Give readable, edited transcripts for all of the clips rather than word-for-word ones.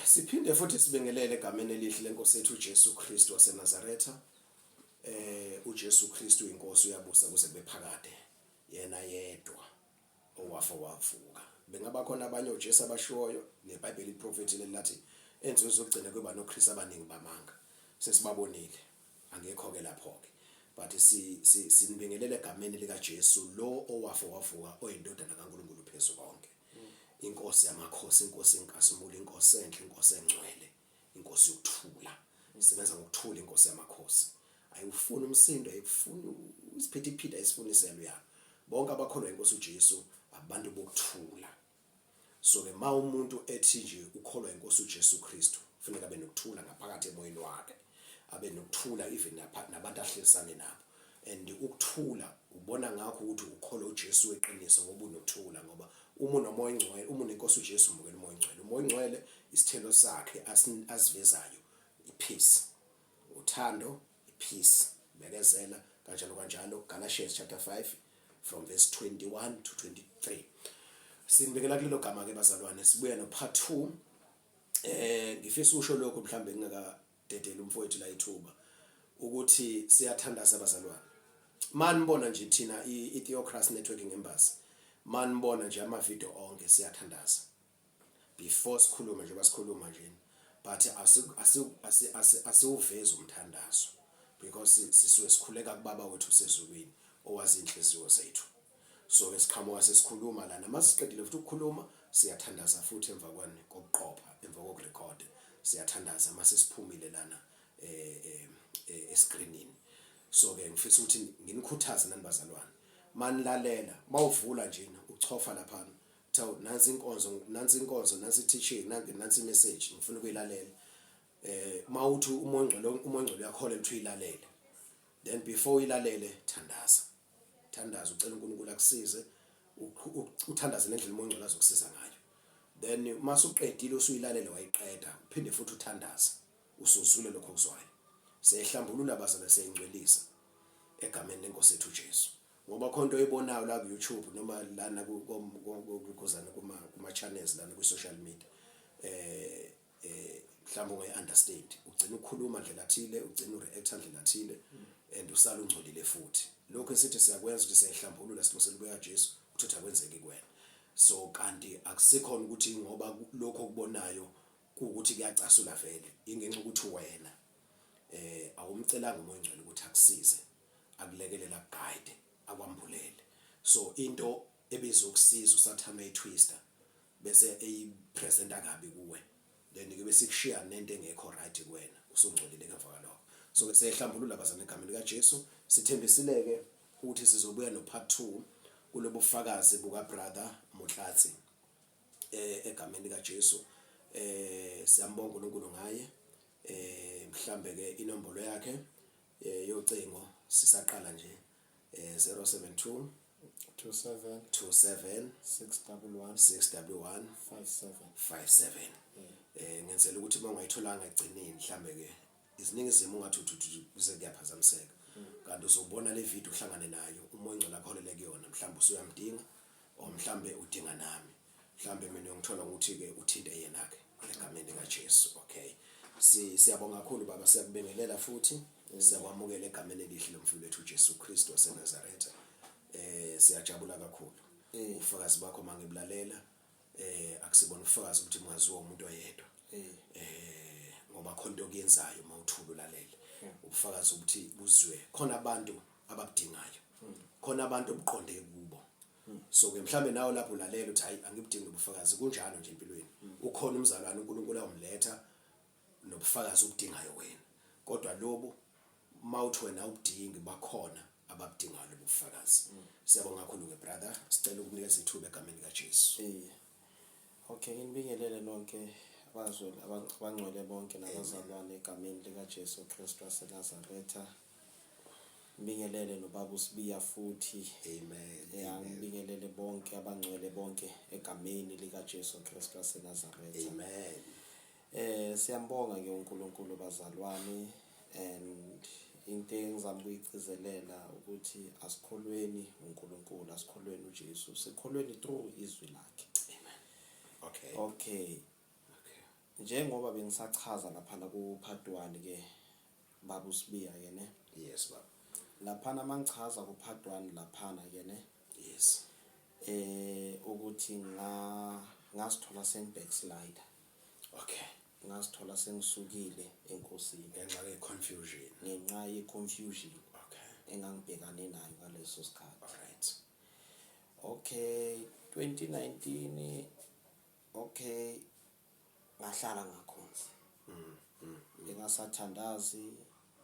Siphinde futhi sibingelele egameni elihle lenkosi yethu uJesu Kristu waseNazaretha. UJesu Kristu inkosi, uyabusa kuze kube phakade. Yena yedwa owafa wavuka. Bengaba khona abanye oJesu abashoyo, neBhayibheli liprofethile lathi ensukwini zokugcina kuyoba noKristu abaningi bamanga. Sesibabonile. Angekho-ke lapho-ke. But si, si, sinibingelela egameni likaJesu lo owafa wavuka, oyiNdodana kaNkulunkulu phezu konke. Inkosi yamakhosi, inkosi yenkazimulo, inkosi enhle, inkosi engcwele, inkosi yokuthula. Isebenza ngokuthula inkosi yamakhosi. Ayiwufuni umsindo, ayikufuni isiphithiphithi, ayisifuni iselo yalo. Bonke abakholwa inkosi uJesu abantu bokuthula. So ke ma umuntu ethi nje ukholwa inkosi uJesu Kristu, kufuneka abe nokuthula ngaphakathi emoyeni wakhe. Abe nokuthula even nabantu ahlelisane nabo. And ukuthula ubona ngakho ukuthi ukholwa uJesu weqiniso, ngoba unokuthula, ngoba uma unomoya ongcwele, uma unenkosi uJesu, umukela umoya ongcwele. Umoya ongcwele isithelo sakhe asivezayo ipeace, uthando, ipeace, bekezela, kanjalo kanjalo. Galatians chapter 5 from verse 21 to 23. Sinibekela kulelo gama ke bazalwane, sibuya no part 2. Ngifisa usho lokho mhlambe ngingaka dedela umfowethu la ithuba, ukuthi siyathandaza abazalwane. Manibona nje thina i-Theocracy Networking Embassy, manibona nje ama video onke siyathandaza before sikhulume nje, basikhuluma nje, but asiwuvezi umthandazo because sisuke sikhuleka kubaba wethu sezulwini owazi inhliziyo zethu. So ke siqhamuka sesikhuluma lana, masiqedile futhi ukukhuluma siyathandaza futhi emva kwani kokuqopha, emva kokurecord siyathandaza mase siphumile lana escreenini. So ke ngifisa ukuthi nginikhuthaze nani bazalwane, manilalela, mawuvula nje uchofa lapha, kuthiwa nansi inkonzo, nansi inkonzo, nansi teaching, nansi message, ngifuna ukuyilalela. Mawuthi umoya ongcwele, umoya ongcwele uyakholela ukuthi uyilalele, then before uyilalele thandaza, thandaza ucela uNkulunkulu akusize, uthandaze ngendlela umoya ongcwele azokusiza ngayo. Then mase uqedile usuyilalele wayiqeda, uphinde futhi uthandaze usuzwile lokho okuzwayo. Siyayihlambulula bazalwane, siyayingcwelisa egameni lenkosi yethu uJesu, ngoba khona into oyibonayo la ku YouTube noma lana kuzana kuma channels lana ku social media, mhlawumbe ungayi understand, ugcina ukukhuluma ndlela thile, ugcina ureacta ndlela thile and usala ungcolile futhi. Lokho esithi siyakwenza ukuthi siyayihlambulula, silungisela ukuya Jesu, uthatha kwenzeke kuwena. So kanti akusikhona ukuthi ngoba lokho okubonayo kuwukuthi kuyacasula vele, ingenxa ukuthi wena awumcelanga umoya ongcwele ukuthi akusize, akulekelele, akuguide, akwambulele. So into ebizokusiza usathane uyayitwista bese eyipresenta kabi kuwe, then ke bese kushiya nento engekho right kuwena, usungcolile ngemva kwalokho. So ke siyayihlambulula bazalwane egameni likaJesu. Sithembisileke ukuthi sizobuya no part 2 kulobufakazi buka brother Motlatsi egameni likaJesu. Siyambonga uNkulunkulu ngaye. Mhlambe ke inombolo yakhe yocingo sisaqala nje, 072 27 27 611 611 57. 57. Ngenzela ukuthi uma ungayitholanga egcineni, mhlambe ke iziningi izimo ungathi uthi bese kuyaphazamiseka, kanti uzobona le video uhlangane nayo, umoya ongcwele akholele kuyona, mhlambe usuyamdinga or mhlambe udinga nami, mhlambe mina uyongithola ukuthi ke uthinte yena ke egameni likaJesu. Okay, si siyabonga kakhulu baba, siyakubingelela futhi siyakwamukela egameni elihle lomfulu wethu uJesu Kristu waseNazaretha. Siyajabula kakhulu ubufakazi bakho mangibulalela. Akusibona ubufakazi ukuthi ungaziwa umuntu oyedwa, ngoba khona into okuyenzayo mawuthula ulalele, ubufakazi ukuthi buzwe khona abantu ababudingayo, khona abantu obuqonde kubo. So ke mhlambe nawe lapho ulalela uthi hayi, angibudingi ubufakazi. Kunjalo nje empilweni, ukhona umzalwane uNkulunkulu awumletha nobufakazi obudingayo wena, kodwa lobu mawuthi wena awubudingi, bakhona ababudingayo lobu bufakazi. Siyabonga kakhulu ke brother, sicela ukunikeza ithuba egameni likaJesu. Okay, nginibingelele nonke abazwele abangcwele bonke nabazalwane egameni likaJesu Kristu waseNazaretha. Ngibingelele nobaba uSibiya futhi. Amen. Ya, ngibingelele bonke abangcwele bonke egameni likaJesu Kristu waseNazaretha. Amen. Siyambonga ke uNkulunkulu bazalwane, and into engizama ukuyigcizelela ukuthi asikholweni uNkulunkulu, asikholweni uJesu, sikholweni through izwi lakhe. Amen. Okay. Okay. Okay. Njengoba bengisachaza laphana ku part 1 ke, baba uSibiya ke ne. Yes baba. Laphana mangichaza ku part 1 laphana ke ne. Yes. Ukuthi ngasithola sengi backslider. Okay. Ngasithola sengisukile enkosini ngenxa ye confusion. Ngenxa ye confusion. Okay. Engangibhekane nayo ngaleso sikhathi. All right. Okay, 2019, okay, ngahlala ngakhonza. Ngingasathandazi,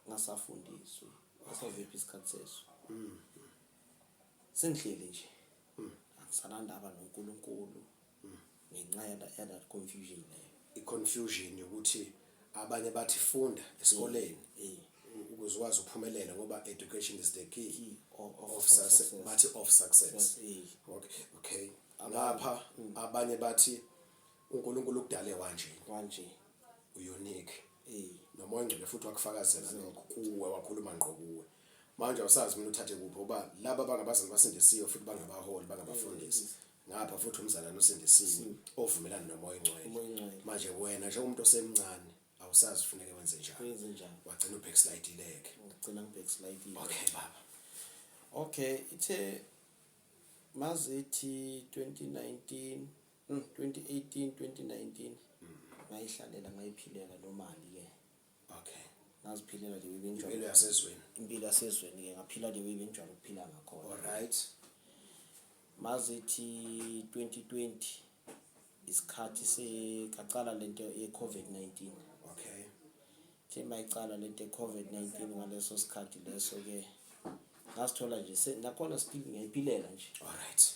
ngasafundiswi, ngasaviphi isikhathi seso. Sengihleli nje. Angisanandaba noNkulunkulu ngenxa yala confusion leyo. I-confusion yokuthi abanye bathi funda esikoleni ukuze ukwazi ukuphumelela, ngoba education is the key, key of of success. Success. Bathi of success. Yes. Okay, ngapha abanye bathi uNkulunkulu ukudale wanje, kanje, unique, noma oyingcwele futhi wakufakazela lokho kuwe, wakhuluma ngqo kuwe. Manje awusazi mina uthathe kuphi, ngoba laba bangabazali basindisiwe futhi bangabaholi, bangabafundisi, ngapha futhi umzalwane osindisiwe ovumelana nomoya oyingcwele. Umoya oyingcwele. Manje wena njengomuntu osemncane awusazi ufuneke wenze njani. Wenze njani. Wagcina ubackslide-ileke. Ngigcina ngibackslide. Okay baba. Okay, ithe mazithi 2019, 2018, 2019, ngayihlalela, ngayiphilela nomali ke. Ngaziphilela le way Impilo bengijwayele yasezweni. Impilo yasezweni ke, ngaphila le way bengijwayele ukuphila ngakhona. All right. Mazithi 2020, isikhathi sekaqala lento ye-COVID-19. The mayicala lento ye-COVID-19, ngaleso sikhathi leso ke ngasithola nje nakhona still ngiyayiphilela nje. All right.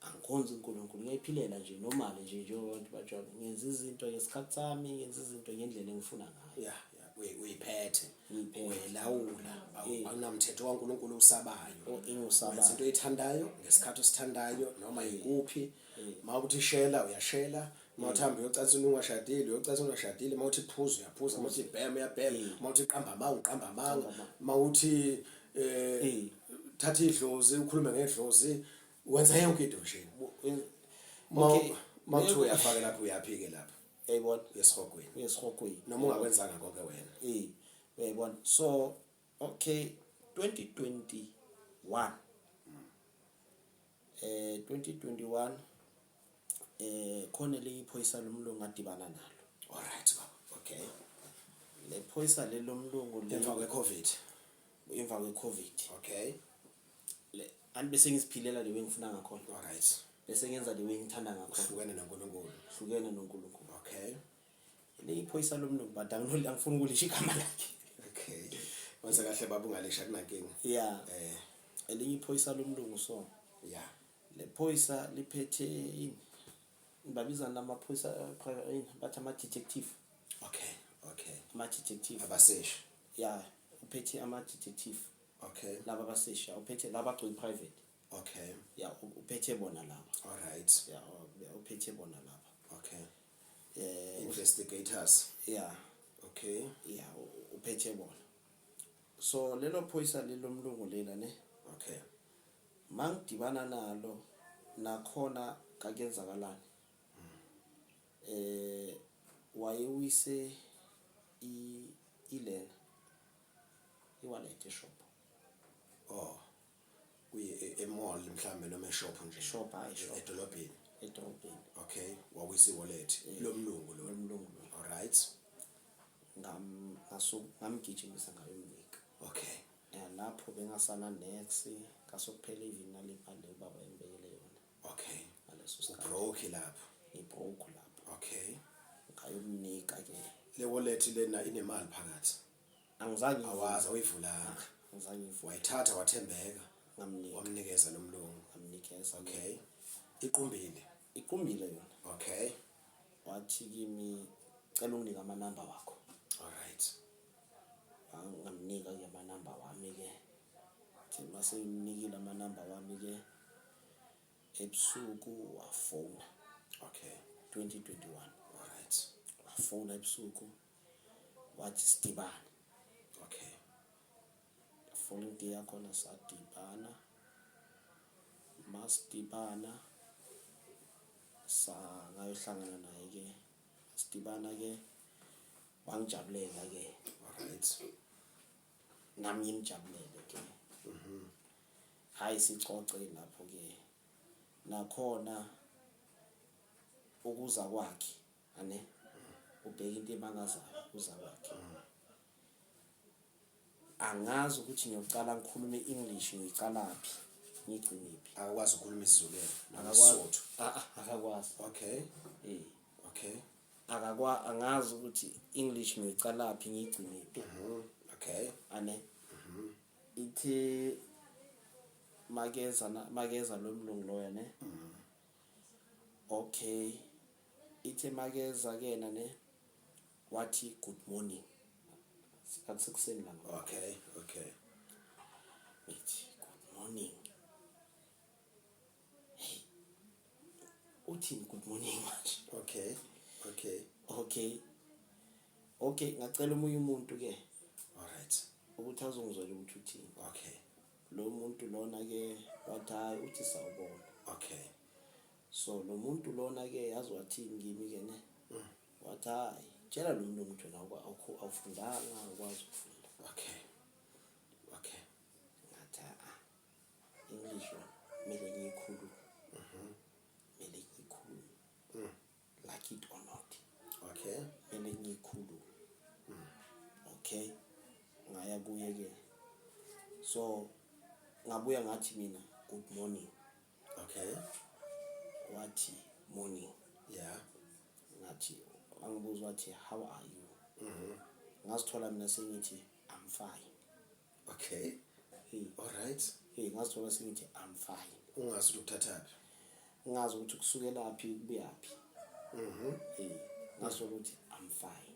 Angikhonzi uNkulunkulu, ngiyayiphilela nje normal nje, njengoba abantu bajwayele, ngenza izinto ngesikhathi sami, ngenza izinto ngendlela engifuna ngayo. Yeah, uyiphethe. Ngiyiphethe. Uyilawula. Awunamthetho kaNkulunkulu usabayo. Engiwusabayo. Wenza into oyithandayo ngesikhathi osithandayo noma yikuphi. Mawuthi shela uyashela, mawuthi hamba uyocansini ungashadile, uyocansini ungashadile, mawuthi phuza uyaphuza, mawuthi bhema uyabhema, mawuthi qamba amanga uqamba amanga, mawuthi thatha idlozi ukhulume ngedlozi, wenza yonke into nje. Mawuthi uyafaka lapho uyaphike lapho. Uyayibona? Esihogweni. Esihogweni. Noma ungakwenzanga konke wena. Uyayibona. So okay, 2021. 2021, khona le iphoyisa lomlungu adibana nalo. All right baba. Okay. Le phoyisa le lomlungu le emva kwe-COVID. Emva kwe-COVID. Okay. Le anti bese ngisiphilela le ngifuna ngakhona. All right. Bese ngenza le ngithanda ngakhona. Uhlukene noNkulunkulu. Hlukene noNkulunkulu. Okay. Le iphoyisa lomlungu, but angifuni ukulisho igama lakhe. Okay. Wenza kahle baba, ungalisha, kunankinga. Yeah. Elinye iphoyisa lomlungu so. Le phoyisa liphethe yini? Babiza namaphoyisa private yini? Bathi ama detective. Okay. Okay. Ama detective. Abaseshi. Yeah, uphethe ama detective. Okay. Laba abasesha, uphethe laba agcoke private. Okay. Yeah, uphethe bona laba. All right. Yeah, uphethe bona laba. Okay. Investigators. Yeah. Okay. Yeah, uphethe bona. So lelo phoyisa lelo mlungu lela ne. Okay. Mangidibana nalo nakhona kakuyenzakalani. Wayewise ilena iwallet eshop. Oh. Kuyi emall mhlambe noma eshop nje. Shop, hayi shop. Edolobheni. Edolobheni. Okay, wawisa iwallet lomlungu lo. Lomlungu lo. All right. Ngamgijimisa ngayomnika. Okay. Lapho bengasana next kasokuphela even nale mali le baba embekele yona. Okay. Ngaleso sikhathi. Ubroke lapho. Ngibroke lapho. Okay. Ngayomnika ke. Le wallet lena inemali phakathi. Angizange ngivule. Awazi awuyivulanga. Angizange ngivule. Wayithatha wathembeka. Ngamnika. Wamnikeza lomlungu. Ngamnikeza. Okay. Iqumbile. Iqumbile yona. Okay. Wathi kimi cela unginike amanamba wakho. All right. Ngamnika ke amanamba wami ke. Thi mase ngimnikile amanamba wami ke ebusuku wafona. Okay. 2021. All right. Wafona ebusuku wathi sidibane. Okay. Fona into yakhona sadibana. Masidibana. Sa ngayohlangana naye ke, sidibana ke, wangijabulela ke. Alright. Nami ngimjabulele ke. Hayi, sicoce lapho ke, nakhona ukuza kwakhe ane ubheka into emangazayo, ukuza kwakhe angazi ukuthi ngiyocala ngikhulume English, ngiyicalaphi, ngigcinephi. Akakwazi ukukhuluma isiZulu yena noma Akakwazi. isiSotho? Ah, ah, akakwazi. Eh. Akakwa angazi ukuthi English ngiyicalaphi, ngiyigcinephi. Ane ithi makeza makeza lo mlungu loya ne, okay, ithe makeza kena ne, wathi good morning, sikhathi sekuseni la ngapha. Ngithi good morning, hey, uthini good morning manje? Okay, ngacela omunye umuntu ke ukuthi azongizwela ukuthi uthini. Lo muntu lona ke wathi hayi, uthi sawubona. So lo muntu lona ke yazi wathini kimi ke ne, wathi hayi, tshela lo mlungu ukuthi wena awufundanga, awukwazi ukufunda. Ngathi ah, English yona kumele ngiyikhulume, kumele ngiyikhulume, like it or not. Kumele ngiyikhulume. Okay, ngaya kuye ke, so ngabuya ngathi mina good morning. Wathi morning. Ngathi, angibuza, wathi how are you? Ngazithola mina sengithi I'm fine. Hey. All right. Hey, ngazithola sengithi I'm fine. Ungazi ukuthi ukuthathaphi. Ngazi ukuthi kusukelaphi, kubuyaphi. Eh, ngazithola ukuthi I'm fine.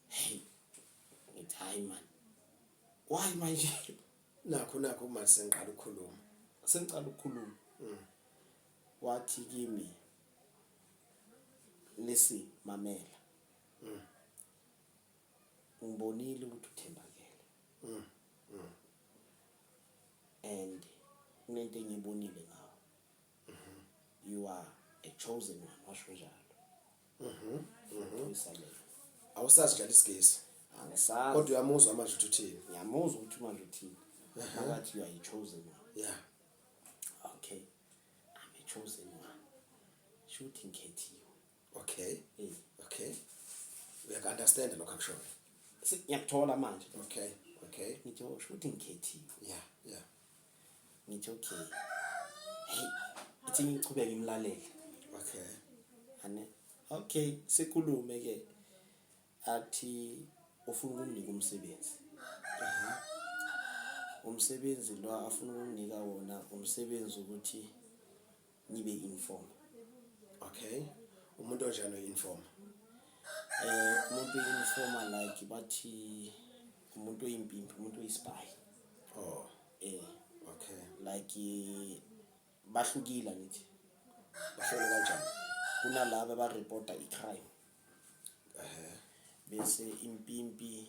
Hey, ngithi hayi man, why manje? Nakho manje sengiqala ukukhuluma. Sengicala ukukhuluma. Wathi kimi, listen, mamela, ngibonile ukuthi uthembakele and kunento engiyibonile ngawe, you are a chosen one, washo njalo. Phoyisa leyo. Awusazi njalo isiGesi. Angisazi. Kodwa uyamuzwa manje ukuthi uthini. Ngiyamuzwa ukuthi manje uthini makathi you are a chosen one. Okay, I'm a chosen one, shuthi ngikhethiwe. Eh. Okay. Uyaku-understand lokho akushoyo. Ngiyakuthola manje. Okay. Ngithi oh, shuthi ngikhethiwe. Ngithi okay, hey, ithi ngichubeke ngimlalele. Ane okay, sikhulume ke, athi ufuna ukunginika umsebenzi. Umsebenzi lo afuna ukunginika wona, umsebenzi ukuthi ngibe informer. Okay. Umuntu onjani oyi-informer? Umuntu oyi-informer, like bathi umuntu oyimpimpi, umuntu oyi-spy. Oh. Eh. Okay. Like bahlukile ngithi. Bahlole kanjani? Kunalaba abareporta i-crime. Bese impimpi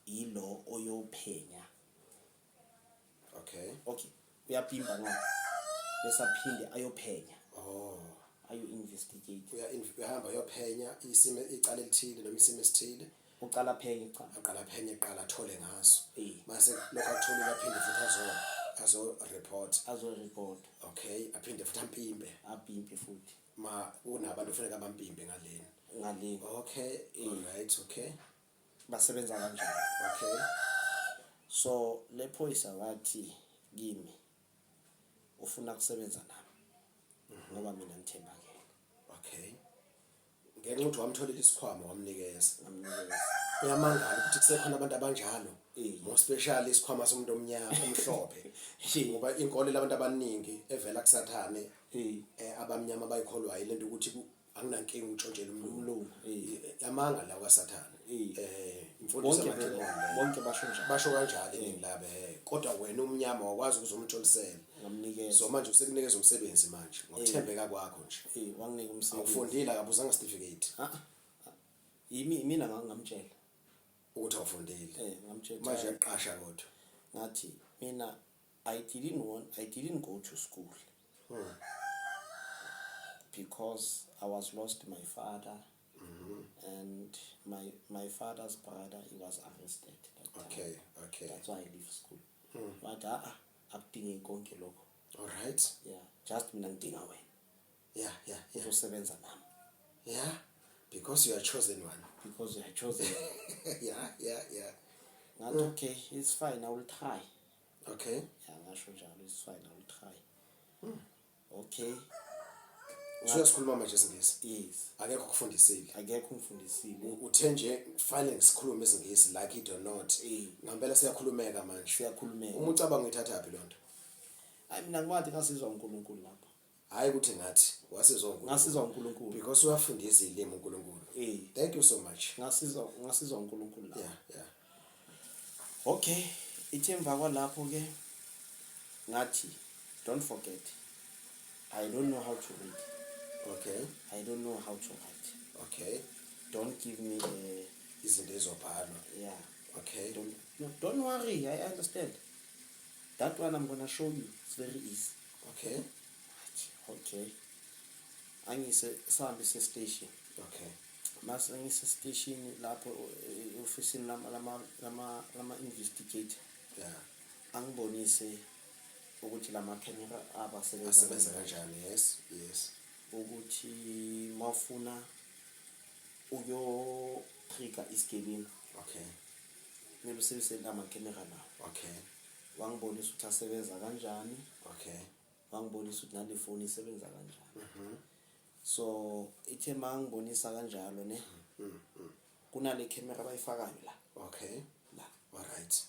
yilo oyophenya. Okay, uyapimpa ngapha bese aphinde ayophenya. Oh. Ayo investigate. Uyahamba uyophenya isimo, icala elithile noma isimo esithile. Uqala phenye cha. Aqala phenye eqala, athole ngaso. Eh. Mase lokho atholile aphinde futhi azo report. Azo report. Okay, aphinde futhi ampimpe. Apimpe futhi. Ma kunabantu kufanele abampimpe ngaleni. Ngaleni. Okay, all right, okay. Basebenza kanjani? So le phoyisa wathi kimi ufuna kusebenza nami ngoba mina ngithembakele. Okay. Ngenxa ukuthi wamtholela isikhwama, wamnikeza. Ngamnikeza. Uyamangala ukuthi kusekhona abantu abanjalo. Eh. More especially isikhwama somuntu omnyama, omhlophe. Eh. Ngoba inkolelo abantu abaningi evela kusathane Eh. abamnyama bayikholwayo lento ukuthi akunankinga untshontshela umlungu. Umlungu, eh. Yamanga la kwaSathane. Eh. Imfundiso Bonke vele, yamadimoni leyo. bonke basho njalo. Basho kanjalo iningi labo. Kodwa wena umnyama wakwazi ukuzomtsholisela. Ngamnikeza. So manje usekunikeza umsebenzi manje ngokuthembeka kwakho nje. Eh, wanginika umsebenzi. Awufundile, akabuzanga certificate. Ah. Ah. Yimi mina ngamtshela. Ukuthi awufundile. Eh, ngamtshela. Manje uyaqasha kodwa. Ngathi mina I didn't go to school. Because I was lost my father, and my father's brother, he was arrested that time. That's why I leave school. But ah, akudingeki konke lokho. All right. Yeah, just mina ngidinga wena. Uzosebenza nami. Yeah, because you are chosen one. Because you are chosen. Ngathi, "Okay, it's fine, I will try." Yeah, ngasho njalo, "It's fine, I will try." Okay. Usuyasikhuluma manje isiNgisi? Yes. Akekho ukufundisile? Akekho ungifundisile. Uthe nje finally ngisikhulume isiNgisi, like it or not. Ngempela siyakhulumeka manje. Siyakhulumeka. Uma ucabanga, uyithathaphi lonto? Hayi, mina ngiwathi ngasizwa uNkulunkulu lapho. Hayi, ukuthi ngathi wasizwa uNkulunkulu. Ngasizwa uNkulunkulu. Because uyafundisa ilimi uNkulunkulu. Thank you so much. Ngasizwa uNkulunkulu lapho. Okay, ithe emva kwalapho ke ngathi, don't forget, I don't know how to read. I don't know how to write. Don't give me a Izinto ezobhalwa. Yeah. Okay. Don't, no, don't worry, I understand. That one I'm gonna show you. It's very easy. Okay. Angise sihambe station. Mase ngise station lapho, ofisini lama investigator. Angibonise ukuthi lama camera abasebenza Asebenza kanjani? Yes. Ukuthi mawufuna uyo trigger isigebengu, kumele usebenzise lama camera lawo. Wangibonisa ukuthi asebenza kanjani. Wangibonisa ukuthi nale phone isebenza kanjani. So ithe mangibonisa kanjalo ne, kunale camera abayifakayo la. La. All right.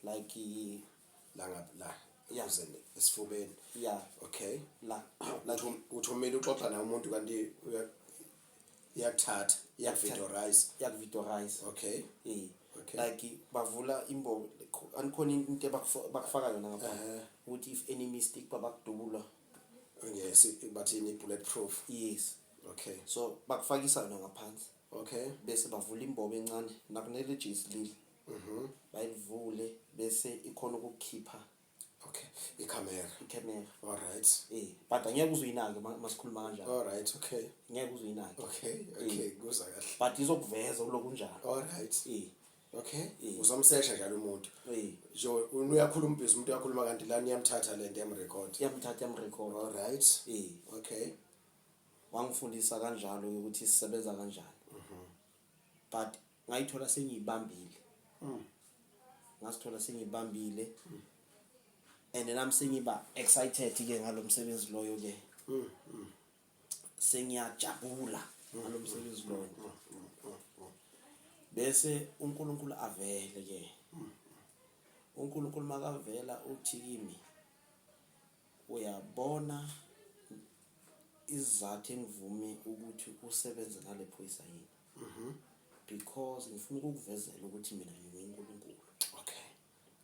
Like La la. Yeah. Kuze esifubeni. Yeah. La like. Uthi umile uxoxa naye umuntu, kanti iyakuthatha, iyakuvideorize. Iyakuvideorize. Like bavula imbobo, anikhona into bakufaka yona ngapha ukuthi if any mistake babakudubula. Yes, bathini, bullet proof. Yes. So bakufakisa yona ngaphansi. Bese bavula imbobo encane nakunele jezi leli. Bayivule bese ikhona ukukhipha Okay, ikhamera. Ikhamera. All right. But angeke uzuyinake masikhuluma kanjalo. All right, okay. Ngeke uzuyinake. Okay, kuza kahle. But izokuveza kulokunjalo. All right. Okay. Uzomsesha njalo umuntu. Nje uyakhuluma ubhizi, umuntu uyakhuluma, kanti lana iyamthatha lento, yamrecord. Iyamthatha, yamrecord. All right. Wangifundisa kanjalo ukuthi sisebenza kanjani. But ngayithola sengiyibambile. Ngasithola sengiyibambile. And nami sengiba excited ke ngalomsebenzi loyo ke. Sengiyajabula ngalomsebenzi loyo. Bese uNkulunkulu avele ke. uNkulunkulu makavela uthi kimi, "Uyabona isizathu engivume ukuthi usebenze nale phoyisa yini? Because ngifuna ukukuvezela ukuthi mina nginguNkulunkulu." Okay.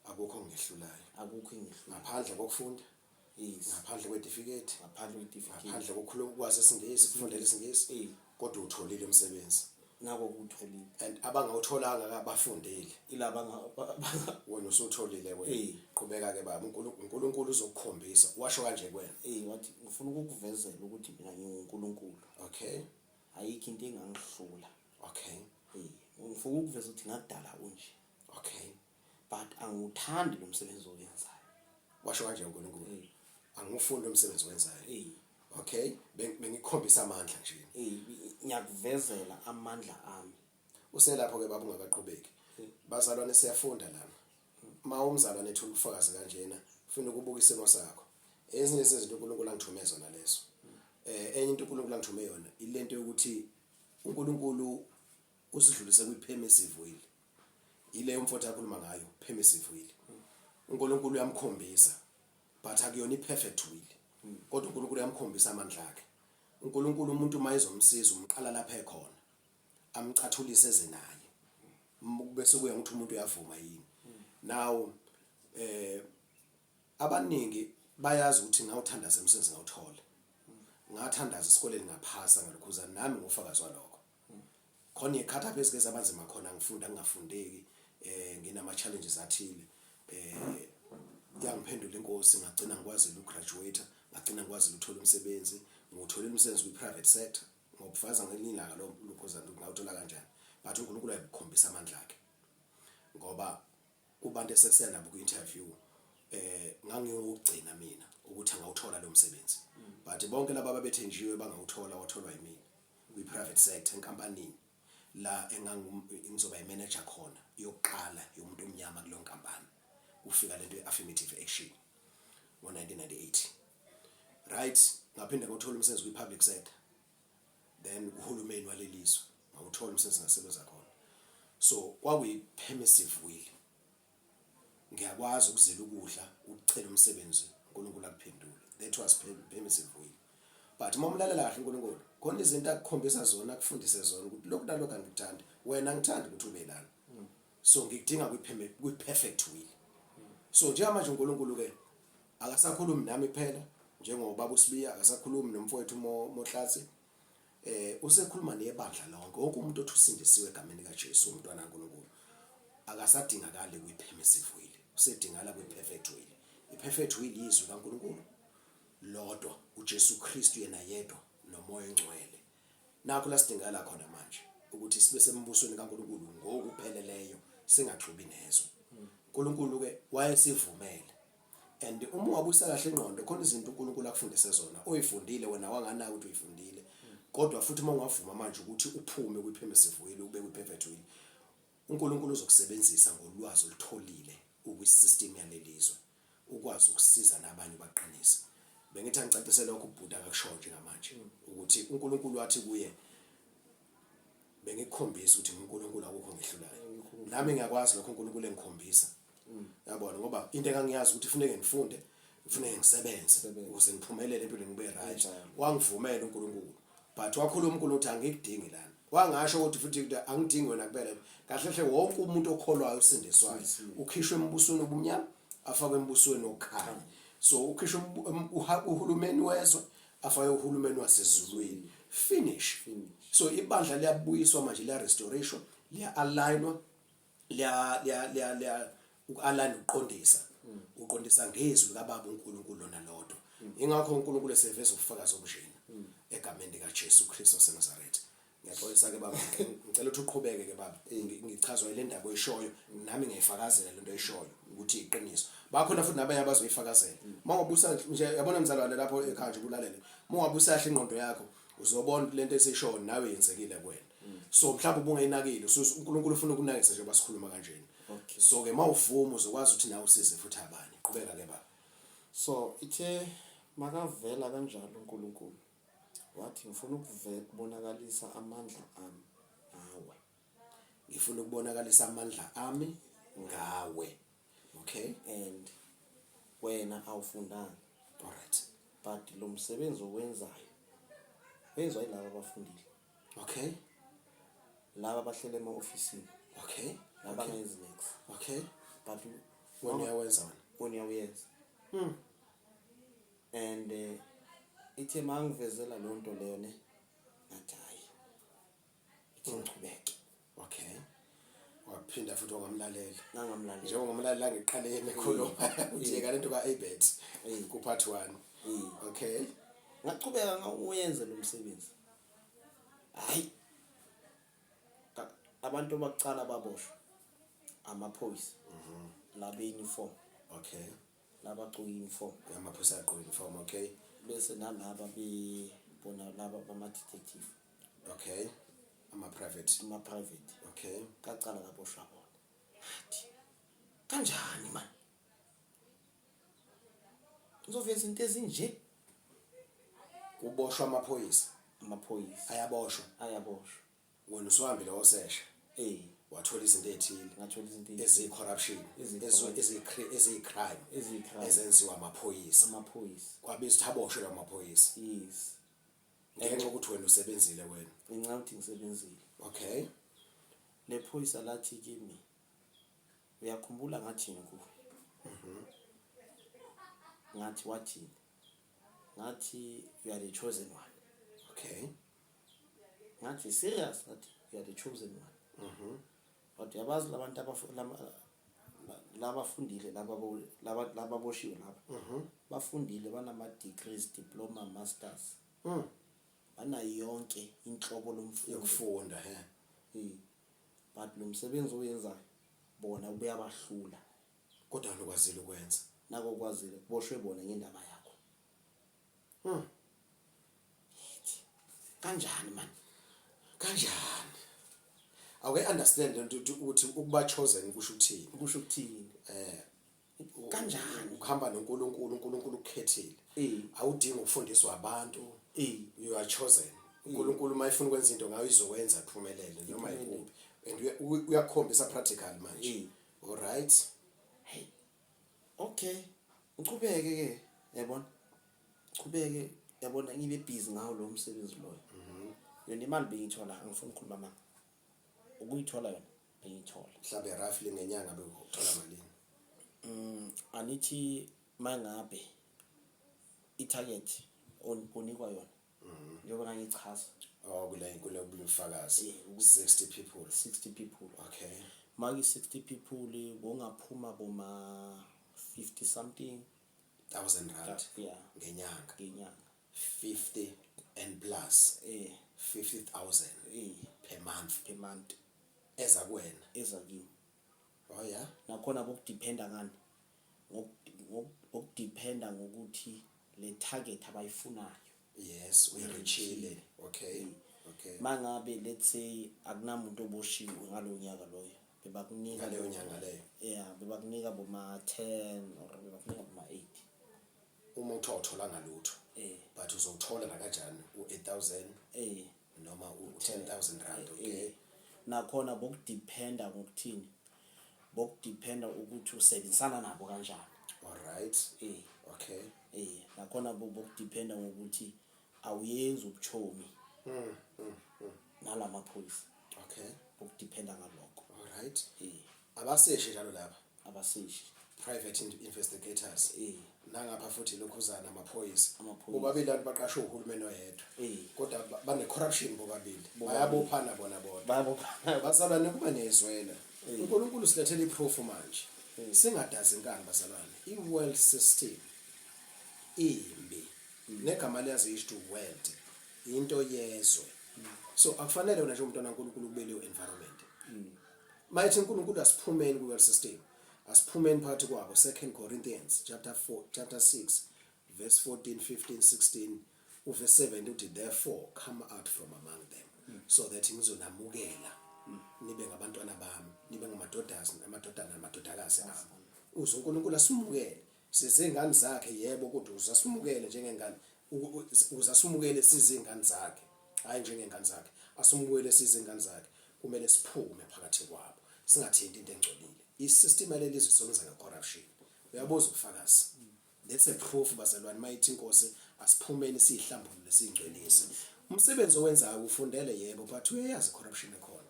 Akukho ngehlulayo. Akukho engihlulayo. Ngaphandle kokufunda. Yes. Ngaphandle kwetifiketi. Ngaphandle kwetifiketi. Ngaphandle kokukhuluma, ukwazi isiNgisi, ukufundela isiNgisi. Kodwa utholile umsebenzi. Nako kutholile. And abangawutholanga abafundile. Ilaba. Wena usutholile wena. Qhubeka ke baba, uNkulunkulu uzokukhombisa. Washo kanje kuwena. Wathi ngifuna ukukuvezela ukuthi mina nginguNkulunkulu. Ayikho into engangihlula. Ngifuna ukuveza ukuthi ngakudala unje. But angiwuthandi lo msebenzi owenzayo. Washo kanje uNkulunkulu. Angifuni lo msebenzi owenzayo. Okay, bengikukhombisa amandla nje. Ngiyakuvezela amandla ami. Uselapho ke baba, ungakaqhubeki. Bazalwane, siyafunda lana. Ma umzalwane ethula ubufakazi kanjena, ufuna ukubuka isimo sakho. Ezinye zezinto uNkulunkulu angithume zona lezo. Enye into uNkulunkulu angithume yona ilento yokuthi uNkulunkulu usidlulise kwi-permissive will. Ile umfowethu akhuluma ngayo, permissive will. uNkulunkulu uyamkhombisa, but akuyona i-perfect will. Kodwa uNkulunkulu uyamkhombisa amandla akhe. uNkulunkulu umuntu uma ezomsiza umqala lapha ekhona, amcathulise eze naye. Bese kuya ukuthi umuntu uyavuma yini. Now abaningi bayazi ukuthi ngawuthandaza emsebenzi ngawuthola. Ngathandaza esikoleni ngaphasa ngalokhuza, nami ngufakazi walokho. Khona ikhathi apha ezike zabanzima khona, ngifunda ngingafundeki, nginama challenges athile, yangiphendula inkosi, ngagcina ngikwazile ukugraduate, ngagcina ngikwazile ukuthola umsebenzi. Ngiwutholile umsebenzi kwi-private sector, ngokufakaza ngelinye ilanga lo lukhuzana ukuthi ngawuthola kanjani, but uNkulunkulu wayekukhombisa amandla akhe, ngoba kubantu esesiya nabo kwi-interview ngangiyogcina mina ukuthi angawuthola lo msebenzi, but bonke laba ababethenjiwe bangawuthola, watholwa yimina kwi-private sector enkampanini la engangizoba i-manager khona yokuqala yomuntu omnyama kuleyo nkampani, kufika lento ye-affirmative action ngo-1998, right? Ngaphinde ngawuthola umsebenzi kwi-public sector, then kuhulumeni walelizwe ngawuthola umsebenzi, ngasebenza khona. So kwakuyi-permissive will. Ngiyakwazi ukuzila ukudla, ukucela umsebenzi, uNkulunkulu akuphendule. That was permissive will. But uma umlalela kahle uNkulunkulu, khona izinto akukhombisa zona, akufundise zona ukuthi lokhu nalokhu angikuthandi, wena ngithanda ukuthi ube lana, so ngikudinga kwi-perfect will. So njengamanje uNkulunkulu ke akasakhulumi nami kuphela njengobaba uSibiya, akasakhulumi nomfowethu Mohlatsi, usekhuluma nebandla lonke. Wonke umuntu othi usindisiwe egameni likaJesu, umntwana kaNkulunkulu, akasadingakali kwi-permissive will, usedingala kwi-perfect will. I-perfect will yizwi kaNkulunkulu lodwa, uJesu Kristu yena yedwa, noMoya oNgcwele. Nakho la sidingakala khona manje ukuthi sibe sembusweni kaNkulunkulu ngokupheleleyo, singaxubi nezwe. uNkulunkulu ke wayesivumele, and uma ungabuyisa kahle ingqondo, khona izinto uNkulunkulu akufundise zona oyifundile wena wanganaka ukuthi uyifundile, kodwa futhi uma ungavuma manje ukuthi uphume kwi-permissive will ube kwi-perfect will, uNkulunkulu uzokusebenzisa ngolwazi olutholile ukwi-system yalelizwe, ukwazi ukusiza nabanye baqinise. Bengithi angicacise lokho ubhuti akakushoyo njengamanje, ukuthi uNkulunkulu wathi kuye, "Bengikukhombisa ukuthi nguNkulunkulu, akukho ngehlulayo." Nami ngiyakwazi lokho uNkulunkulu engikhombisa, yabona, ngoba into engangiyazi ukuthi kufuneke ngifunde, kufuneke ngisebenze ukuze ngiphumelele empilweni, ngibe right. Wangivumela uNkulunkulu, but wakhuluma uNkulunkulu ukuthi angikudingi lana. Wangasho ukuthi futhi ukuthi angidingi wena kuphela. Kahle hle, wonke umuntu okholwayo usindiswayo ukhishwe embusweni obumnyama afakwe embusweni wokukhanya. So ukhishwe uhulumeni wezwe afake uhulumeni wasezulwini, finish. So ibandla liyabuyiswa manje, liya restoration, liya alignwa, liya uku-align, ukuqondisa, uqondisa ngezwi likaBaba uNkulunkulu lona lodwa. Ingakho uNkulunkulu eseveza ubufakazi obunjena egameni likaJesu Kristu waseNazaretha. Ngiyaxolisa ke baba, ngicela ukuthi uqhubeke ke baba. Ngichazwa ile ndaba oyishoyo, nami ngiyayifakazela lento oyishoyo ukuthi iqiniso. Bakhona futhi nabanye abazoyifakazela. Uma ungabusa nje, yabona mzalwane, lapho ekhaya nje kulalele, uma ungabusa kahle ingqondo yakho, uzobona ukuthi lento esiyishoyo nawe yenzekile kuwena. So mhlawumbe ubungayinakile, uNkulunkulu ufuna ukunakisa njengoba sikhuluma kanjena. So ke mawuvuma uzokwazi ukuthi nawe usize futhi abanye. Qhubeka ke baba. So ithe makavela kanjalo uNkulunkulu, wathi, "Ngifuna ukubonakalisa amandla ami ngawe." Ngifuna ukubonakalisa amandla ami ngawe, okay. And wena awufundanga, All right. but lo msebenzi owenzayo wenziwa yilaba abafundile, laba abahlele ema-ofisini, laba angenzi niks. But Wena uyawenza wena. Wena uyawenza. And ithe mangivezela leyo nto leyo ne, ngathi hayi, ithi ngichubeke. Okay, waphinda futhi wangamlalela. Ngangamlalela. Njengoba ngomlalela ngiqaleni ekhuluma uthi yeka lento ka-Abet ku-part 1. Okay. Ngachubeka ngawuyenza lo msebenzi. Hayi, abantu bakucala baboshwa amaphoyisa labe uniform, labagcoka uniform. Amaphoyisa agqoka uniform, okay. Bese nalaba bebona laba bama-detective. Okay, ama-private. Ama-private. Kacala kaboshwa bona. Ngathi, kanjani man, ngizoveza into ezinje? Kuboshwa amaphoyisa? Amaphoyisa. Ayaboshwa? Ayaboshwa. Wena usuhambile wosesha, wathola izinto ey'thile. Ngathola izinto eziyi-corruption, eziyi-crime. Eziyi-crime. Ezenziwa amaphoyisa. Amaphoyisa. Kwabiza ukuthi aboshwe lawo maphoyisa. Yes. Ngenxa yokuthi wena usebenzile wena. Ngenxa yokuthi ngisebenzile. Le phoyisa lathi kimi, "Uyakhumbula ngathini kuwe?" Ngathi, "Wathini?" Ngathi, "You are the chosen one." Ngathi, "Serious?" Ngathi, "You are the chosen one." But uyabazi labantu labafundile laba lababoshiwe laba, bafundile, banama degrees, diploma, masters. Banayo yonke inhlobo lomfundo yokufunda he. But lo msebenzi owenzayo bona ubuyabahlula. Kodwa wena ukwazile ukwenza. Nako kwazile kuboshwe bona ngendaba yakho. Yithi, kanjani man? Kanjani? Awuke understand lento ukuthi ukuba chosen kusho ukuthini? Kusho ukuthini? Kanjani? Ukuhamba noNkulunkulu, uNkulunkulu ukukhethile. Awudingi ukufundiswa abantu. You are chosen. uNkulunkulu uma efuna ukwenza into ngayo izokwenza iphumelele noma ikuphi. And uyakukhombisa practical manje. All right. Hey. Okay. Ngichubeke ke, yabona? Ngichubeke, yabona, ngibe busy ngawo lo msebenzi loyo. Yona imali bengiyithola, angifuni ukukhuluma manga. Ukuyithola yona bengiyithola. Mhlambe roughly ngenyanga bekuthola malini? Anithi mangabe i-target onikwa yona. Njengoba ngangichaza. Oh, kule ubufakazi. 60 people. 60 people. Okay. Maki 60 people bongaphuma boma 50 something 1000 rand. Yeah. Ngenyanga. Ngenyanga. 50 and plus. 50,000. Per month. Per month. Eza kuwena. Eza kimi. Oh yeah. Nakhona bokudependa ngani? Ngokudependa ngokuthi le target abayifunayo. Yes, we reachile. Okay. Okay. Mangabe let's say akunamuntu oboshiwe ngalonyaka loyo, bebakunika ngaleyo nyanga leyo. Yeah, bebakunika boma 10 or bebakunika boma 8. Uma uthola uthola ngalutho. But uzothola la kanjani u8000? Noma u10000 rand, okay. Nakhona bokudependa ngokuthini? Bokudependa ukuthi usebenzisana nabo kanjani. All right. Okay. Nakhona bokudependa ngokuthi awuyenzi ubuchomi. Nalamaphoyisa. Okay. Bokudependa ngalokho. All right. Abaseshi njalo lapha. Abaseshi. Private investigators. Nangapha futhi lokhuzana amaphoyisa. Amaphoyisa. Bobabili abantu baqashwe uhulumeni oyedwa. Kodwa bane corruption bobabili. Bayabophana bona bona. Bayabophana. Bazalwane kuba nezwela. uNkulunkulu silethele iproof manje. Singadazi inkani bazalwane. I-world system imbi. Negama liyazi isho world. Into yezwe. So akufanele wena nje umntwana kaNkulunkulu kube leyo environment. Mayithi uNkulunkulu asiphumeni ku world system. Asiphumeni phakathi kwabo. 2 Corinthians chapter 4, chapter 6 verse 14, 15, 16, uverse 7 uthi therefore come out from among them, so that ngizonamukela nibe ngabantwana bami, nibe ngamadodana, amadodana namadodakazi ami. Uze uNkulunkulu asimukele sizingane zakhe, yebo, kodwa uze asimukele njengengane, uze asimukele sizingane zakhe, hayi njengengane zakhe, asimukele sizingane zakhe. Kumele siphume phakathi kwabo, singathinti into engcolile. I-system yalelizwe isebenza nge-corruption. Uyabuza ubufakazi. That's a proof bazalwane, mayithi inkosi asiphumeni sihlambulule singcwelise. Umsebenzi owenzayo ufundele, yebo, but uyayazi corruption ekhona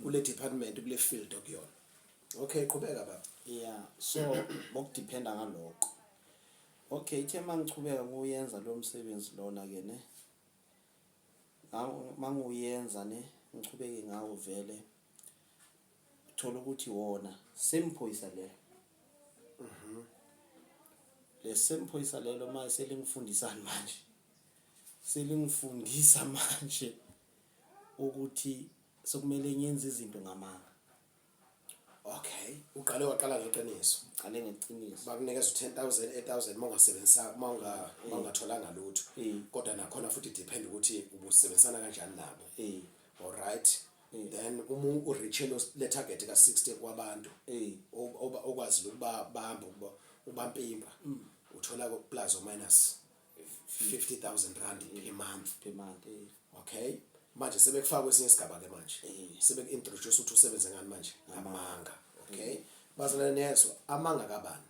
kule department, kule field okuyona. Okay, qhubeka baba. Yeah, so bokudependa ngalokho. Okay, ithe mangichubeka nguyenza lo msebenzi lona ke ne. Manguyenza ne, ngichubeke ngawo vele. Thola ukuthi wona semphoyisa lelo. Le semphoyisa lelo manje selingifundisani manje? Selingifundisa manje ukuthi sokumele ngiyenze izinto ngamanga. Okay, uqale waqala ngeqiniso. Uqale ngeqiniso. Bakunikeza u10000, 8000 mongasebenzisa, mongatholanga lutho. Kodwa nakhona futhi depend ukuthi ubusebenzisana kanjani nabo. All right. Then uma ureach le target ka 60 kwabantu. Okwazi ukuba bamba ukuba ubampimpa. Uthola ku plus or minus 50,000 rand per month. Per month. Okay. Manje sebekufaka kwesinye isigaba ke manje. Sebeku introduce ukuthi usebenze ngani manje? Ngamanga. Okay. Bazalwane nezwa amanga kabani?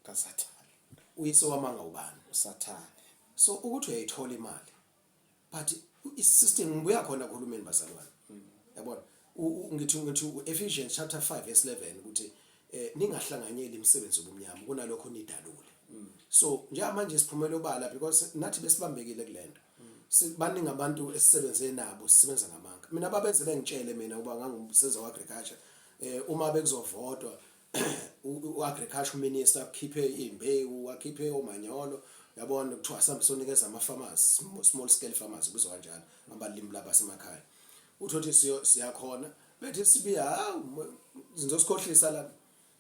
KaSathane. Uyise wamanga ubani? uSathane. So ukuthi uyayithola imali. But i-system ngibuya khona kuhulumeni bazalwane. Yabona? Ngithi Ephesians chapter 5 verse 11 ukuthi ningahlanganyeli imisebenzi yobumnyama kunalokho nidalule. So njengamanje siphumela obala because nathi besibambekile kulento. Baningi abantu esisebenze nabo sisebenza ngamanga. Mina babenze bengitshele mina uba ngangisenza agriculture, uma bekuzovotwa uagriculture minister akhiphe imbewu, akhiphe omanyolo. Yabona, kuthiwa sambe sonikeza ama-farmers, small scale farmers kubizwa kanjalo, abalimi laba semakhaya. Uthothi siyakhona, bethi sibiya, hawu, nizosikhohlisa la,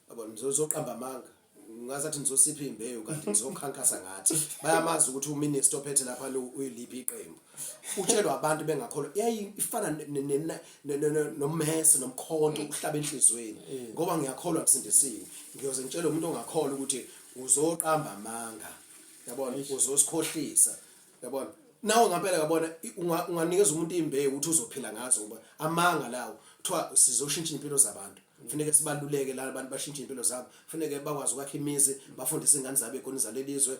yabona, nizoqamba amanga, ngazathi nizosipha imbewu kanti nizokhankasa ngathi. Bayamazi ukuthi uminister ophethe lapha uyiliphi iqembu. Utshelwa abantu bengakholwa, yayifana nommese nomkhonto uhlaba enhlizweni, ngoba ngiyakholwa ngisindisiwe. Ngiyoze ngitshele umuntu ongakholwa ukuthi uzoqamba amanga, yabona, uzosikhohlisa, yabona. Nawe ngempela, yabona, unganikeza umuntu imbewu ukuthi uzophila ngazo, ngoba amanga lawo. Kuthiwa sizoshintsha impilo zabantu, kufuneke sibaluleke la abantu bashintshe impilo zabo, kufuneke bakwazi ukwakha imizi, bafundise ingane zabo ey'koleni zalelizwe,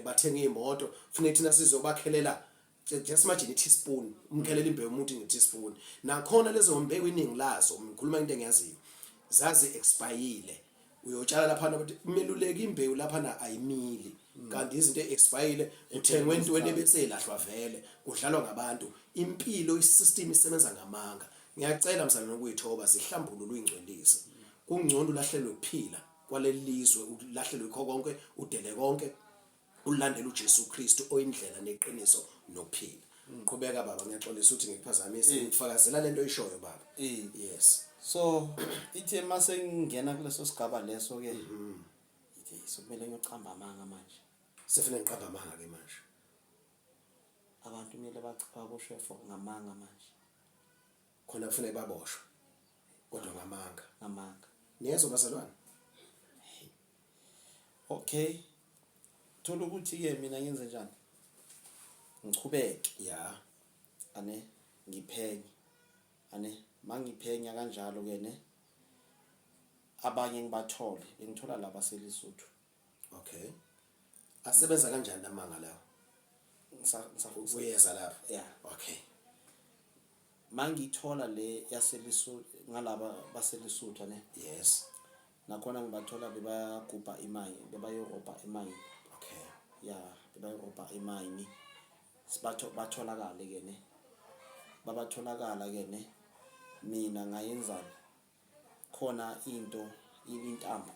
bathenge iy'moto, kufuneke thina sizobakhelela. Just imagine i-teaspoon, umkhelela imbewu umuntu nge-teaspoon. Nakhona lezo mbewu, iningi lazo, ngikhuluma into engiyaziyo, zazi expire. Uyotshala laphana, bathi meluleka imbewu laphana ayimili, kanti izinto e-expire uthengwe entweni ebese ilahlwa vele. Kudlalwa ngabantu impilo, isystem isebenza ngamanga. Ngiyacela mzalwane ukuyithoba, zihlambulule, uyingcwelise. Kungcono ulahlelwe ukuphila kwaleli lizwe, ulahlelwe ikho konke, udele konke, ulandela uJesu Kristu oyindlela neqiniso nokuphila. Qhubeka baba, ngiyaxolisa ukuthi ngikuphazamise, ngikufakazela lento oyishoyo baba. Yes. So ithe mase ngingena kuleso sigaba leso ke, ithe sokumele ngiyocamba amanga manje. Sefuna ngiqamba amanga ke manje. Abantu kumele baboshwe for ngamanga manje. Khona kufanele baboshwe kodwa ngamanga. Ngamanga. Niyezwa bazalwane? Okay, thola ukuthi ke mina ngenze njani, ngichubeke ane ngiphenye, ane mangiphenya kanjalo ke ne abanye ngibathole, bengithola laba seLesotho. Okay, asebenza kanjani lamanga lawo? Uyeza lapho? Yeah. Okay. Mangithola le yaseLesotho, ngalaba baseLesotho ne, nakhona ngibathola bebagubha imayini, bebayorobha emayini. Ya, bebayorobha emayini. Sibatho batholakale ke ne, babatholakala ke ne. Mina ngayenzani khona into, intambo,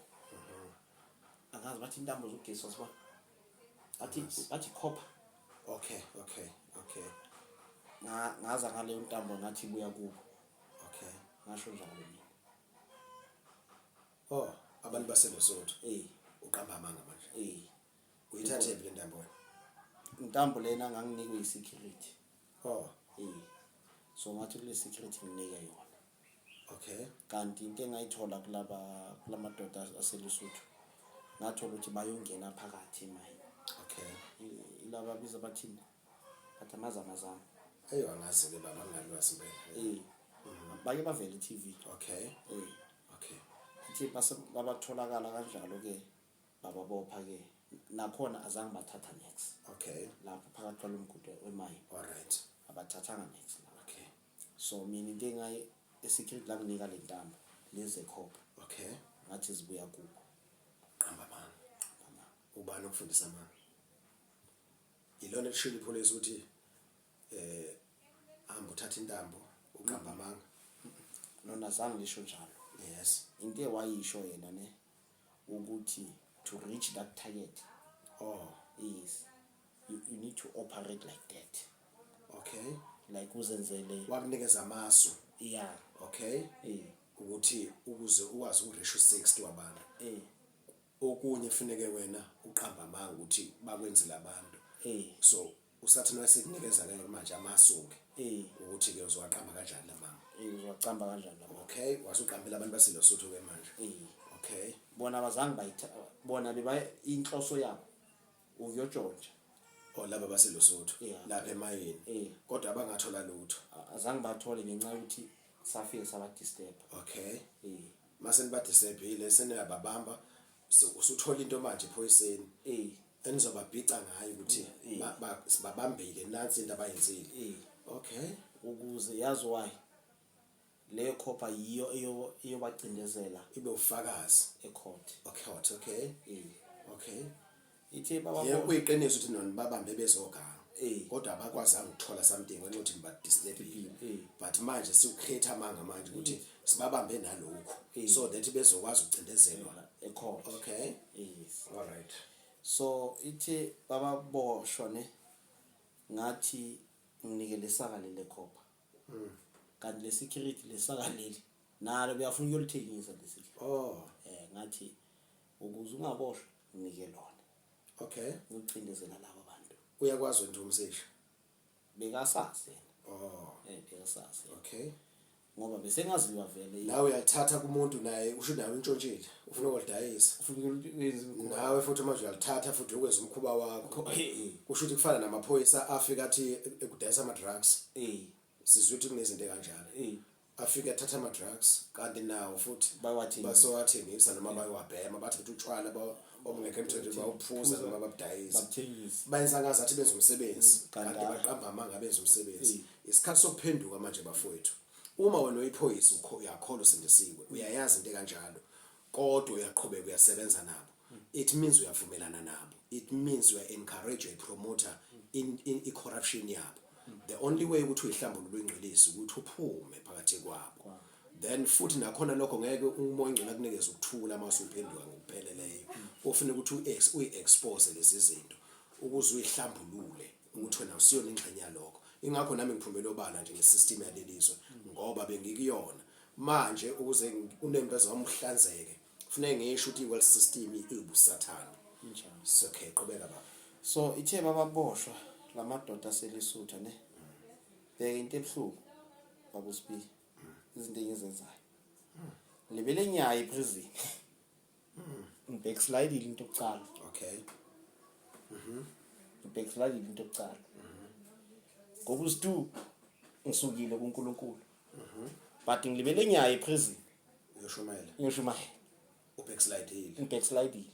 angazi bathi intambo zogesi, wasibona, bathi copper. Okay. Ngaza ngaleyo ntambo, ngathi ibuya kubo. Ngasho njalo mina. Oh, abantu baseLesotho? Eh. Uqamba amanga manje? Eh. Uyithathe phi le ntambo wena? Intambo lena nganginikwe i-security. Oh. Eh, so ngathi kule security nginike yona. Kanti into engayithola kulaba, kulamadoda aseLesotho, ngathola ukuthi bayongena phakathi emayini. Ilaba biza bathini, bathi amazamazama. Eyo, angazi-ke baba, nginalwazi impela. Eh, bake bavele i-TV. Eh. Ithi base babatholakala kanjalo ke, bababopha ke, nakhona azange bathatha next. Lapho phakathi kwalo mgudu wemayini. All right. Abathathanga next lapho. So mina into engayi esecurity la, nginika le ntambo lezi ekhopha. Ngathi zibuya kubo. Qamba amanga. Ubani okufundisa amanga? Ilona elishilo ipholisa ukuthi hamba uthatha intambo, uqamba amanga? Nona zange lisho njalo. Into ewayisho yena ne, ukuthi to reach that target is you need to operate like that. Like uzenzele. Wakunikeza amasu? Yeah. Ukuthi ukuze ukwazi ukureach u60 wabantu, okunye kufuneke wena uqamba amanga ukuthi bakwenzile abantu. So usathane wayesekunikeza ke manje amasu-ke ukuthi ke uzowaqamba kanjani lamanga. Eh, uzowaqamba kanjani lamanga. Okay, wasuqambela abantu baseLesotho ke manje. Bona abazange bayitha, bona beba inhloso yabo ukuyotshontsha. Oh, laba baseLesotho? Yeah. Lapha emayini? Eh. Kodwa abangathola lutho? Azange bathole ngenxa yokuthi safike saba disturb. Mase nibadisturbile, seniyababamba, so usuthola into manje ephoyiseni enizobabhica ngayo ukuthi sibabambile, nansi into abayenzile. Ukuze yazi why leyo copper yiyo eyobacindezela. Ibe ufakazi. Ecourt. Okay. Ithe baba Yebo, kuyiqiniso ukuthi nona babambe bezoganga. Kodwa abakwazanga ukuthola something ngenxa yokuthi nibadisturbile. But manje siucreate amanga manje ukuthi sibabambe nalokhu so that bezokwazi ukucindezelwa ecourt. All right. So ithe bababoshwa ne, ngathi nginike lesaka lele khopha, kanti le security lesaka leli nalo beyafuna ukuyolithengisa le security. Ngathi ukuze ungaboshwa nginike lona. Ngicindezela laba bantu. Uyakwazi wena umsesha? Bekasazi yena. Bekasazi. Ngoba besengaziwa vele. Nawe uyalithatha kumuntu naye usho nawe untshontshile ufuna ukulidayisa. Ufuna ukwenza umkhuba. Nawe futhi manje uyalithatha futhi ukwenza umkhuba wakho. Kusho ukuthi kufana namaphoyisa afika athi ekudayisa ama drugs. Sizwe ukuthi kunezinto kanjalo. Afika athatha ama drugs kanti nawo futhi bayawathengisa. Basowathengisa noma bayawabhema, bathi ukuthi utshwala obungekho emthethweni bawuphuza noma babudayisa. Babuthengisa. Bayenza ngazathi benza umsebenzi, Kanti kanti baqamba amanga benza umsebenzi. Isikhathi sokuphenduka manje bafowethu. Uma wena uyiphoyisa uyakholwa usindisiwe, uyayazi into kanjalo, kodwa uyaqhubeka uyasebenza nabo. It means uyavumelana nabo. It means you are encourage, you promoter in i-corruption yabo. The only way ukuthi uyihlambulule uyingcwelise ukuthi uphume phakathi kwabo. Then futhi nakhona lokho ngeke uMoya oNgcwele akunikeze ukuthula mase uphenduka ngokupheleleyo. Ufuna ukuthi uyi-expose lezi zinto ukuze uyihlambulule ukuthi wena usiyona ingxenye yalokho. Ingakho nami ngiphumele obala nje ngesystem yalelizwe ngoba bengikuyona. Manje ukuze unembeza wami uhlanzeke kufanele ngisho ukuthi i-wealth system iwubusathane. Injalo. So okay, qhubeka baba. So ithe bababoshwa lamadoda aseLesotho ne. Bheka into ebuhlungu baba uSibi. Izinto engizenzayo. Libele nyayo eprison. Ngibackslide into yokuqala. Ngibackslide into yokuqala. Ngoba uSidu ngisukile kuNkulunkulu. But ngilibele nyayo eprison. Uyoshumayela. Ngiyoshumayela. Ubackslide. Ngibackslide.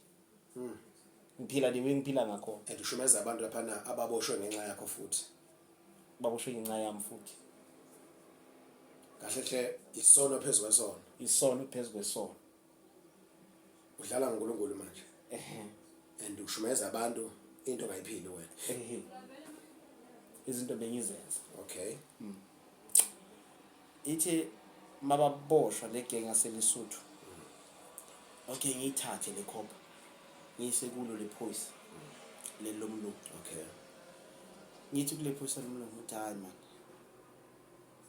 Ngiphila the way ngiphila ngakho. And ushumayeza abantu lapha ababoshwe ngenxa yakho futhi. Baboshwe ngenxa yami futhi. Kahle hle isono phezulu kwesono. Isono phezulu kwesono. Udlala ngoNkulunkulu manje. And ushumayeza abantu into ongayiphili wena. Izinto bengizenza. Ithi mababoshwa le gang yaseLesotho. Okay, ngiyithathe le khopha. Ngiyise kulo le phoyisa. Le lomlungu. Ngithi kule phoyisa lomlungu uthi hayi man.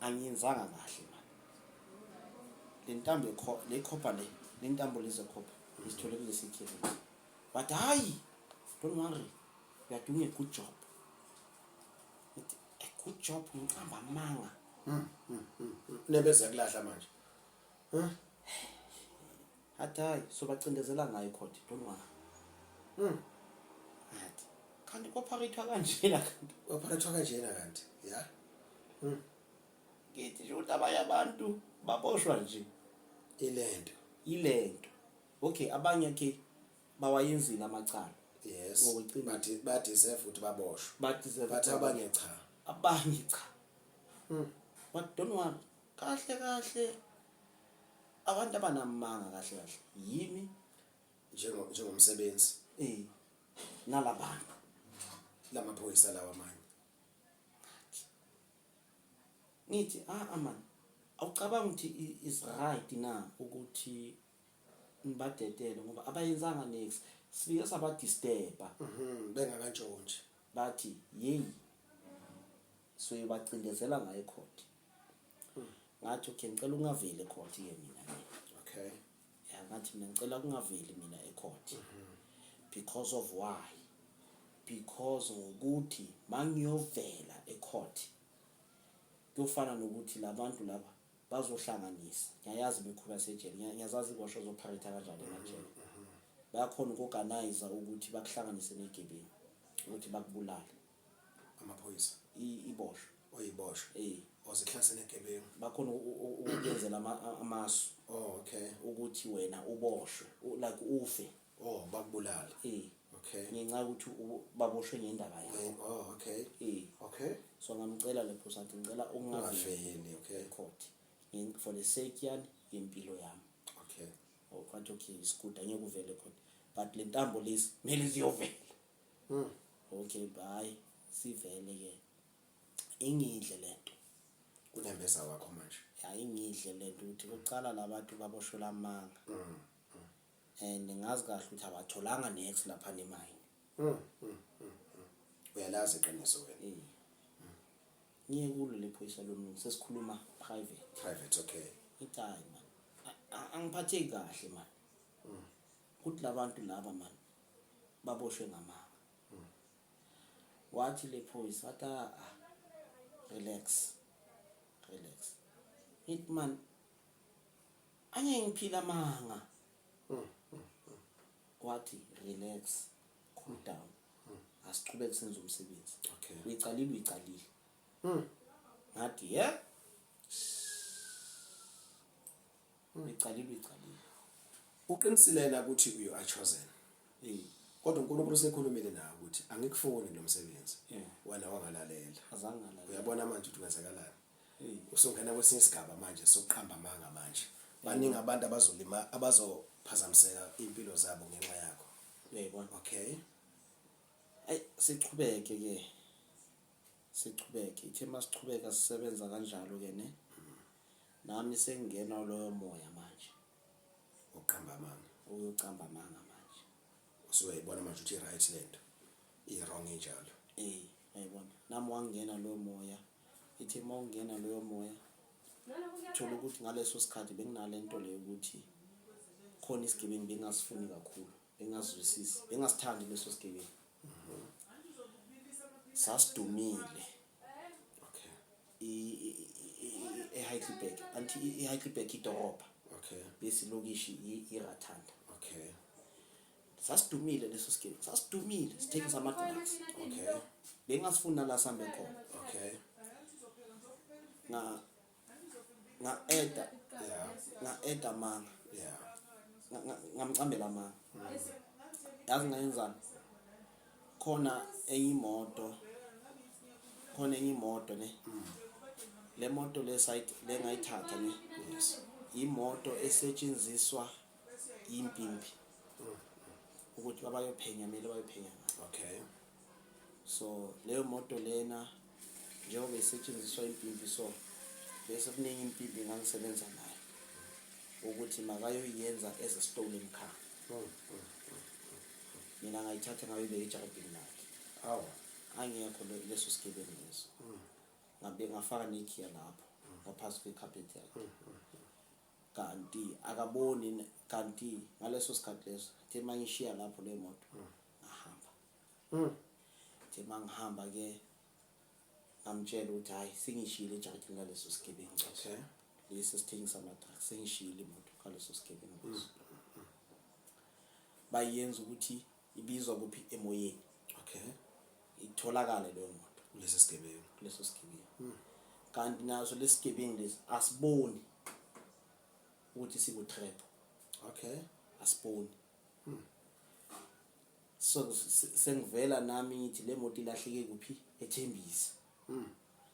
Angiyenzanga kahle man. Le ntambo le khopha le, le ntambo lezi khopha isithole kule security. But hayi, don't worry. You are doing a good job. Ngithi a good job ngiqamba amanga. Nembeza kulahla manje. Athi hayi, so bacindezela ngayo court, don't worry. Athi kanti ko-operate-wa kanjena kanti. Ko-operate-wa kanjena kanti. Yeah. Ngithi nje ukuthi abanye abantu baboshwa nje ilento. Ilento. Okay, abanye ke bawayenzile amacala. Yes. Ngokweqiniso. But ba deserve ukuthi baboshwe. Ba deserve But ukuthi abanye baboshwe. cha. Abanye cha. But don't worry. Kahle kahle abantu abanamanga kahle kahle yimi Njengomsebenzi. Nalabantu. Lamaphoyisa lawa manje. Ngithi man, awucabanga ukuthi is right na ukuthi nibadedele ngoba abayenzanga next. Sifike sabadisturba. Bengakantshontshe. Bathi hey, soyibacindezela ngayo ecourt. Ngathi okay, ngicela ungaveli ecourt ke mina. Ya, ngathi mina ngicela kungaveli mina ecourt. Because of why? Because ngokuthi mangiyovela ecourt kuyofana nokuthi labantu laba bazohlanganisa. Ngiyayazi imikhuba yasejele, ngiyazazi iboshwa zo-operate kanjani emajele. Bayakhona uku-organize ukuthi bakuhlanganise negebengu ukuthi bakubulale. Amaphoyisa. Iboshwa. Oyiboshwa. Ozihlanganise negebengu. Bakhona ukuyenzela amasu. Oh, okay. Ukuthi wena uboshwe, like ufe. Oh, bakubulale. Okay. Ngenxa yokuthi baboshwe ngendaba yakho. Oh, okay. Okay. So ngamcela le phosa ngathi ngicela ungaveli Ungaveli, okay. ecourt. For the sake yani yempilo yami. Okay. Oh, kwathi okay, isikuda ngeke uvele ecourt. But le ntambo lezi kumele ziyovela. Okay, bye. Sivele ke. Ingidle lento. Kunembeza wakho manje. Ya, ingidle lento ukuthi kuqala labantu baboshwe lamanga. And ngazi kahle ukuthi abatholanga next lapha nemine. Uyalazi iqiniso wena. Eh. Ngiye kulo le phoyisa lomlungu sesikhuluma private. Private, okay. Ngithi hayi man. Angiphatheki kahle man. Kuthi labantu laba man baboshwe ngamanga. Wathi le phoyisa wathi ah relax. Relax. Ngithi man angeke ngiphila amanga. Wathi relax, cool down. Asiqhubeke senze umsebenzi. Okay. Uyicalile uyicalile. Ngathi yeah. Uyicalile uyicalile. Uqinisile yena ukuthi you are chosen. Eh. Kodwa uNkulunkulu usekhulumile nawe ukuthi angikufuni lo msebenzi. Yeah. Wena wangalalela. Azange ngalalela. Uyabona manje ukuthi kwenzakalani. Eh. Usungena kwesinye isigaba manje sokuqamba amanga manje. Baningi abantu abazolima abazophazamiseka impilo zabo ngenxa yakho. Uyayibona. Okay. Ay sichubeke ke. Sichubeke. Ithe masichubeka sisebenza kanjalo ke ne. Nami sengingena loyo moya manje. Uqamba amanga. Uyocamba amanga manje. Usuyayibona manje ukuthi i-right lento. I-wrong injalo. Eh, uyayibona. Nami wangena loyo moya. Ithe mawungena loyo moya thola ukuthi ngaleso sikhathi benginalento leyo ukuthi khona isigebengu bengasifuni kakhulu, bengasizwisisi, bengasithandi leso sigebengu. Sasidumile. Okay. eHeidelberg, anti iHeidelberg idorobha. Okay. Besilokishi iRathanda. Okay. Sasidumile leso sigebengu, sasidumile sithengisa ama drugs. Okay. Bengasifuni la sambe khona. Okay. Nga nga-eda nga-eda amanga. Ngamcambela amanga. Yazi ngayenzani? Khona enye imoto, khona enye imoto ne. Le moto le site le ngayithatha ne. Yes. Imoto esetshenziswa impimpi. Ukuthi babayophenya kumele bayophenya ngayo. Okay. So leyo moto lena njengoba isetshenziswa impimpi so bese kuningi impimpi ngangisebenza nayo ukuthi makayoyenza as a stolen car. Mina ngayithatha ngayibeka ejaradini lakhe. Awu. Angekho leso sigebengu leso. Ngabe ngafaka nekhiya lapho ngaphansi kwecarpet yakhe. Kanti akaboni, kanti ngaleso sikhathi leso the mangishiya lapho le moto ngahamba. The mangihamba ke ngamtshela ukuthi hayi sengishiyile ejaradini laleso sigebengu leso. Okay. Lesi sithengisa ama-drugs sengishiyile imoto ngaleso sigebengu leso. Bayenza ukuthi ibizwa kuphi emoyeni. Okay. Itholakale leyo moto Kulesi sigebengu. Kuleso sigebengu. Kanti naso lesigebengu lesi asiboni ukuthi siku trap. Okay. Asiboni. So sengivela nami ngithi le moto ilahleke kuphi eThembisa.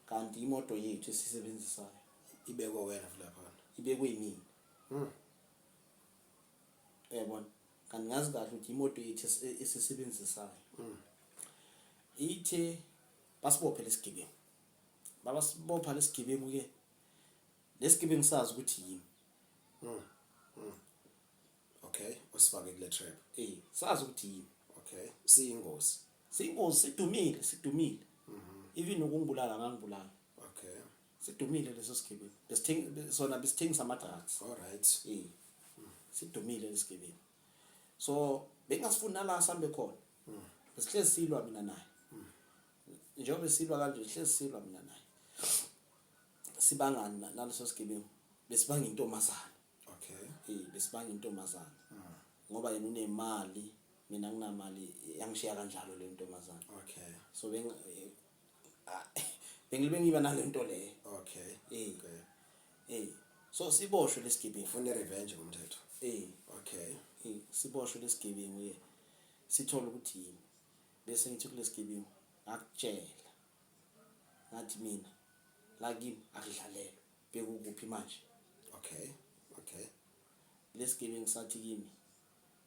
Kanti imoto yethu esisebenzisayo Ibekwe wena lapha. Ibekwe yimina. Uyabona? Kanti ngazi kahle ukuthi imoto yethu esisebenzisayo. Ithe basibophe lesigebengu. Babasibopha lesigebengu ke. Lesigebengu sazi ukuthi yimi. Okay, usifake kule trap. Eh, sazi ukuthi yimi. Okay. Siyingozi. Siyingozi, sidumile, sidumile. Even ukungibulala ngangibulala. Okay. Sidumile leso sigebengu. Besithengi sona besithengisa ama drugs. All right. Eh. Sidumile lesigebengu. So bengasifuni nala sambe khona. Besihlezi silwa mina naye. Njengoba silwa kanje sihlezi silwa mina naye. Sibangani naleso sigebengu. Besibanga intombazana. Okay. Eh, besibanga intombazana. Ngoba yena unemali, mina nginamali, yangishiya kanjalo le ntombazana. Okay. So bengilibe ngiba nalento leyo. Okay. Eh. Okay. Eh. So siboshwe lesigebengu. Ufuna revenge ngomthetho. Eh. Okay. Eh, siboshwe lesigebengu ke. Sithola ukuthi yini. Bese ngithi kulesigebengu ngakutshela. Ngathi mina la kimi akudlalelwa. Bekukuphi manje? Okay. Okay. Lesigebengu sathi kimi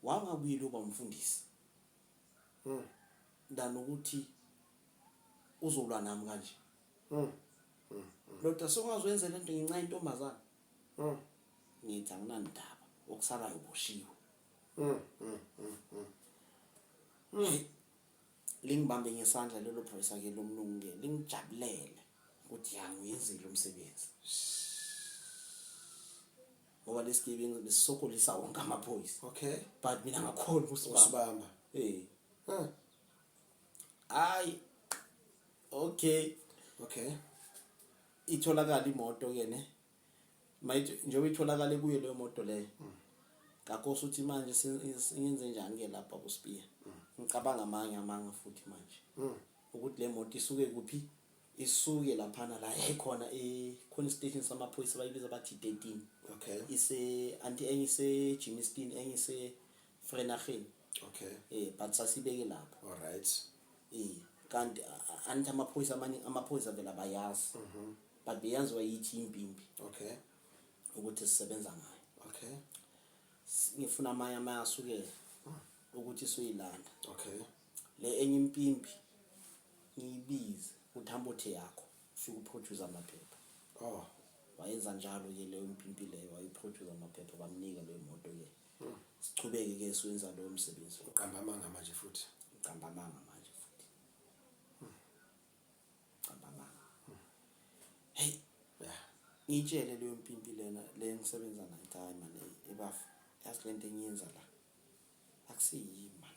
wangabuyile uba umfundisi. Ndani ukuthi uzolwa nami kanje. Lodwa songazoyenza lento ngenxa yentombazana. Ngithi anginandaba okusalayo uboshiwe. Hey, Lingibambe ngesandla lelo phoyisa ke lomlungu ke, lingijabulele ukuthi ya, ngiyenzile umsebenzi, ngoba lesigebengu besisokolisa wonke amaphoyisa. But mina ngakhona ukusibamba. Usibamba. Eh. Hayi, okay. Itholakala imoto ke, ne mayithi njengoba itholakala kuyo leyo moto leyo, ngakho uthi manje singenze njani ke lapha kuSibiya? Ngicabanga amanye amanga futhi manje ukuthi le moto isuke kuphi, isuke laphana la yayikhona, khona istation samaphoyisa bayibiza bathi 13. Ise anti enye ise Germiston, enye ise Vereeniging. But sasibeke lapho. All right. Kanti anti amaphoyisa amanye, amaphoyisa vele abayazi, but beyaziwa yithi impimpi ukuthi sisebenza ngayo. Ngifuna amanye amayasukela ukuthi soyilanda. Le enye impimpi ngiyibize ukuthi hamba othe yakho, ufike uproduce amaphepha. Wayenza njalo ke leyo mpimpi leyo, wayiproduce amaphepha, bamnika leyo moto ke. Sichubeke ke siwenza lowo msebenzi. Uqamba amanga manje futhi. Uqamba amanga manje futhi, qamba amanga, hey. Ngitshele leyo mpimpi lena le ngisebenza nayo, ithi, hayi man, ebafu yazi lento engiyenza la akusiyimi man,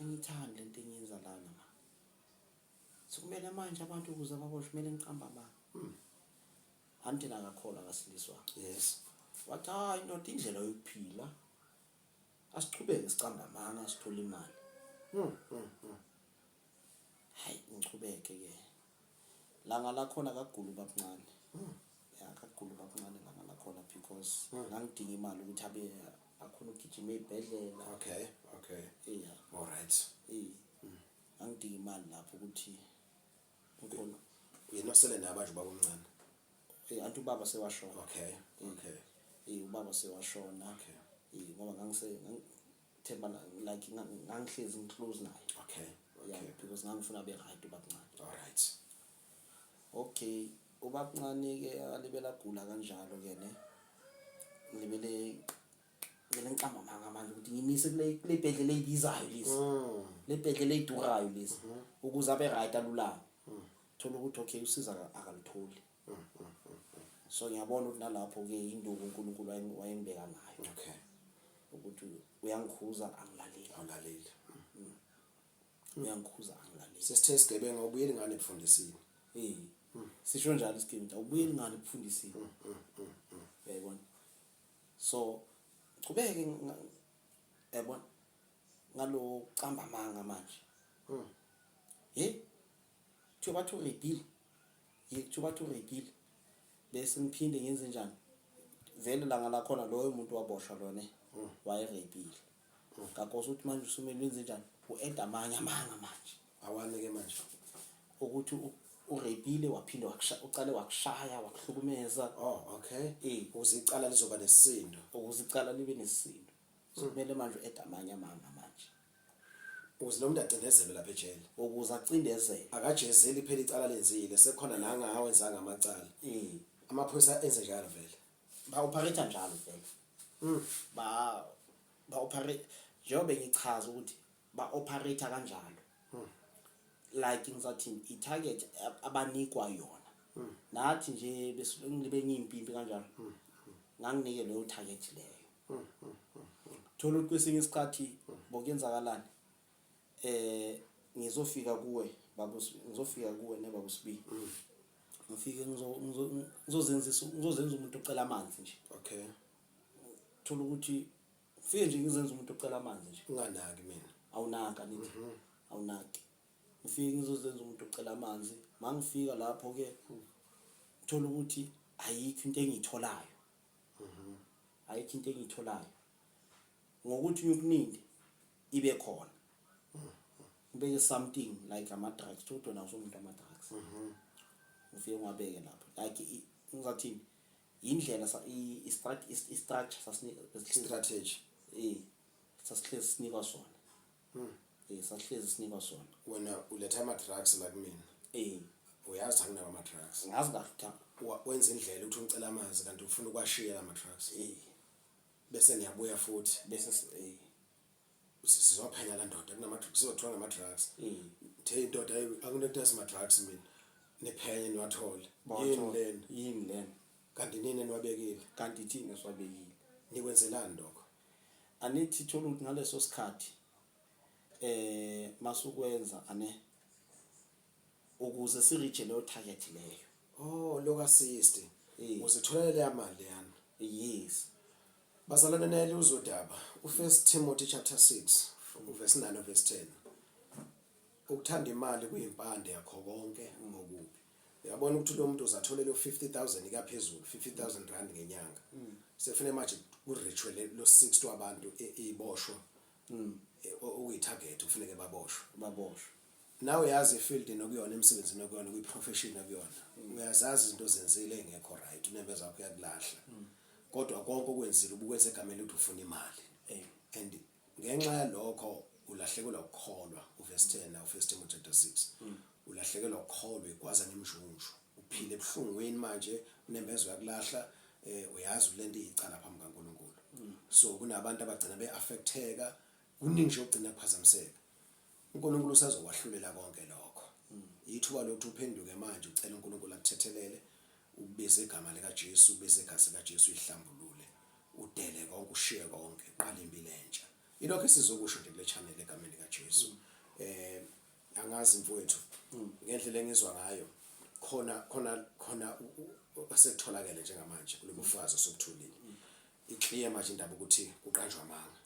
angithandi lento engiyenza lana man. Sekumele manje abantu ukuze baboshwe kumele ngiqamba amanga. Anti nakakholwa, akasiliswa. Wathi, hayi ndoda, indlela yokuphila, asichubeke sicamba amanga, sithole imali. Hayi, ngichubeke ke. Langa lakhona kagula ubabuncane. Ya, kagula ubabuncane langa lakhona because ngangidinga imali ukuthi abe akhona ukugijima ey'bhedlela. Yeah. All right. Ngangidinga imali lapho ukuthi ngikhona. Yena osele nabo nje ubaba omncane? Anti ubaba sewashona. Okay. Ubaba sewashona. Ngoba ngangise ngithemba like ngangihlezi ngiclose naye. Yeah, because ngangifuna abe right ubabuncane. All right. Okay, ubabuncane ke alibela gula kanjalo ke, ne. Ngilibele ngile ngiqamba amanga manje ukuthi ngimise kule bhedlela eyibizayo lezi. Le bhedlela eyidurayo lezi ukuze abe right, alulame. Thola ukuthi okay, usiza akalitholi. So ngiyabona ukuthi nalapho ke induku uNkulunkulu wayengibeka ngayo. Ukuthi uyangikhuza, angilaleli. Awulaleli. Uyangikhuza, angilaleli. Sesithe isigebengu awubuyeli ngane ebufundisini. Sisho njalo isigebengu, awubuyeli ngane ebufundisini. Uyayibona? So chubeke, yabona ngalo camba amanga manje. Kuthiwa bathi urepile. Kuthiwa bathi urepile. Bese ngiphinde ngenze njani? Vele langa lakhona loyo muntu waboshwa lona wayerepile. Ngakho ukuthi manje usumele wenze njani? U-add amanye amanga manje. Awani ke manje? Ukuthi urepile, waphinde ucale wakushaya, wakuhlukumeza. Oh, okay. Ukuze icala lizoba nesisindo. Ukuze icala libe nesisindo. So kumele manje u-add amanye amanga manje. Ukuze lo muntu acindezelwe lapha ejele. Ukuze acindezele. Akajezeli phela icala lenzile, sekhona nangawenzanga amacala. Amaphoyisa enze njalo vele. Ba-operate njalo vele. Ba operate njengoba ngichaza ukuthi ba-operate kanjalo. Like ngizathini, i-target abanikwa yona. Nathi nje bese ngibe ngiyimpimpi kanjalo. Nganginike leyo target leyo. Thola ukuthi kwesinye isikhathi bokuyenzakalani? Ngizofika kuwe babu, ngizofika kuwe nebabu Sibi. Ngifike ngizozenzisa, ngizozenza umuntu ocela amanzi nje. Thola ukuthi ufike nje ngizenza umuntu ocela amanzi nje. Unganaki mina. Awunaka nithi. Awunaki. Ngifike ngizozenza umuntu ocela amanzi. Mangifika lapho ke thola ukuthi ayikho into engiyitholayo. Ayikho into engiyitholayo. Ngokuthi ngikuninde ibe khona. Ngibeke something like ama drugs, thola wena usumuntu ama drugs. Ngifike ngiwabeke lapho. Like ngizathini? Indlela i structure sasihlezi Strategy. Sasihlezi sinikwa sona. Sasihlezi sinikwa sona. Wena uletha ama drugs la kumina. Uyazi anginawo ama drugs. Ngazi kahle ukuthi Wenza indlela ukuthi ungicela amanzi kanti ufuna ukwashiya lama drugs. Bese niyabuya futhi. Bese. Sizophenya la ndoda kunama drugs, sizothiwa ngama drugs. Ngithe indoda akunento yasima drugs mina. Niphenye niwathole. Yini lena? Yini lena? Kanti nini niwabekile? Kanti thina siwabekile. Nikwenzelani lokho? Anithi thola ukuthi ngaleso sikhathi masukwenza ane ukuze si-reach leyo target leyo. Oh, loka 60. Uzitholela leya mali leyana. Yes. Bazalwane nele uzodaba. U1 Timothy chapter 6 uverse 9 verse 10. Ukuthanda imali kuyimpande yakho konke okubi. Uyabona ukuthi lo muntu uzatholela u50000 ikaphezulu, 50000 rand ngenyanga. Sefune manje ku-reachwe lo 60 wabantu iboshwa. Okuyi-target ufuneke baboshwe. Baboshwe. Nawe uyazi ifield nokuyona emsebenzini okuyona kwi-profession okuyona. Uyazazi izinto ozenzile engekho right, unembeza wakho uyakulahla. Kodwa konke okwenzile ubukwenza egameni ukuthi ufuna imali. And ngenxa yalokho ulahlekelwa ukukholwa, uverse 10 na uFirst Timothy chapter 6. Ulahlekelwa ukukholwa, igwaza ngemjunju. Uphile ebuhlungwini manje, unembeza uyakulahla, uyazi lento iyicala phambi kaNkuluNkulu. So kunabantu abagcina beaffecteka, kuningi nje okugcina kuphazamiseka. uNkulunkulu usazokwahlulela konke lokho. Ithuba lokuthi uphenduke manje ucela uNkulunkulu akuthethelele, ubize igama lika Jesu, ubize igazi lika Jesu uyihlambulule, udele konke, ushiye konke, qala impilo entsha. Ilokho esizokusho nje kule channel egameni lika Jesu. Angazi mfowethu ngendlela engizwa ngayo khona khona khona asekutholakele njengamanje kulobufakazi osobuthulile. Iclear manje indaba ukuthi kuqanjwa amanga.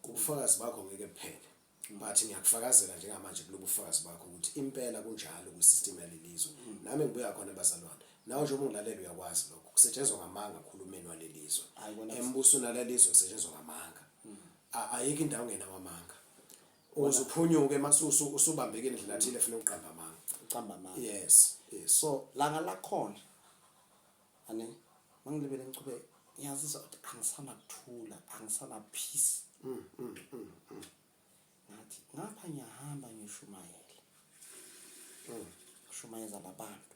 Ubufakazi bakho ngeke buphele. But ngiyakufakazela njengamanje kulobufakazi bakho ukuthi impela kunjalo kwisystem yalelizwe. Nami ngibuya khona bazalwane. Nawe nje uma ungilalela uyakwazi lokho. Kusetshenzwa ngamanga kuhulumeni walelizwe. Embusweni walelizwe kusetshenzwa ngamanga. Ayikho indawo engenawo amanga. Ukuze uphunyuke mase usubambeke indlela thile efuna ukuqamba amanga. Uqamba amanga. Yes, yes. So langa lakhona ane mangilibele ngichube ngiyazizwa ukuthi angisanakuthula, angisana peace. Ngathi ngapha ngiyahamba ngishumayela. Ngishumayeza labantu.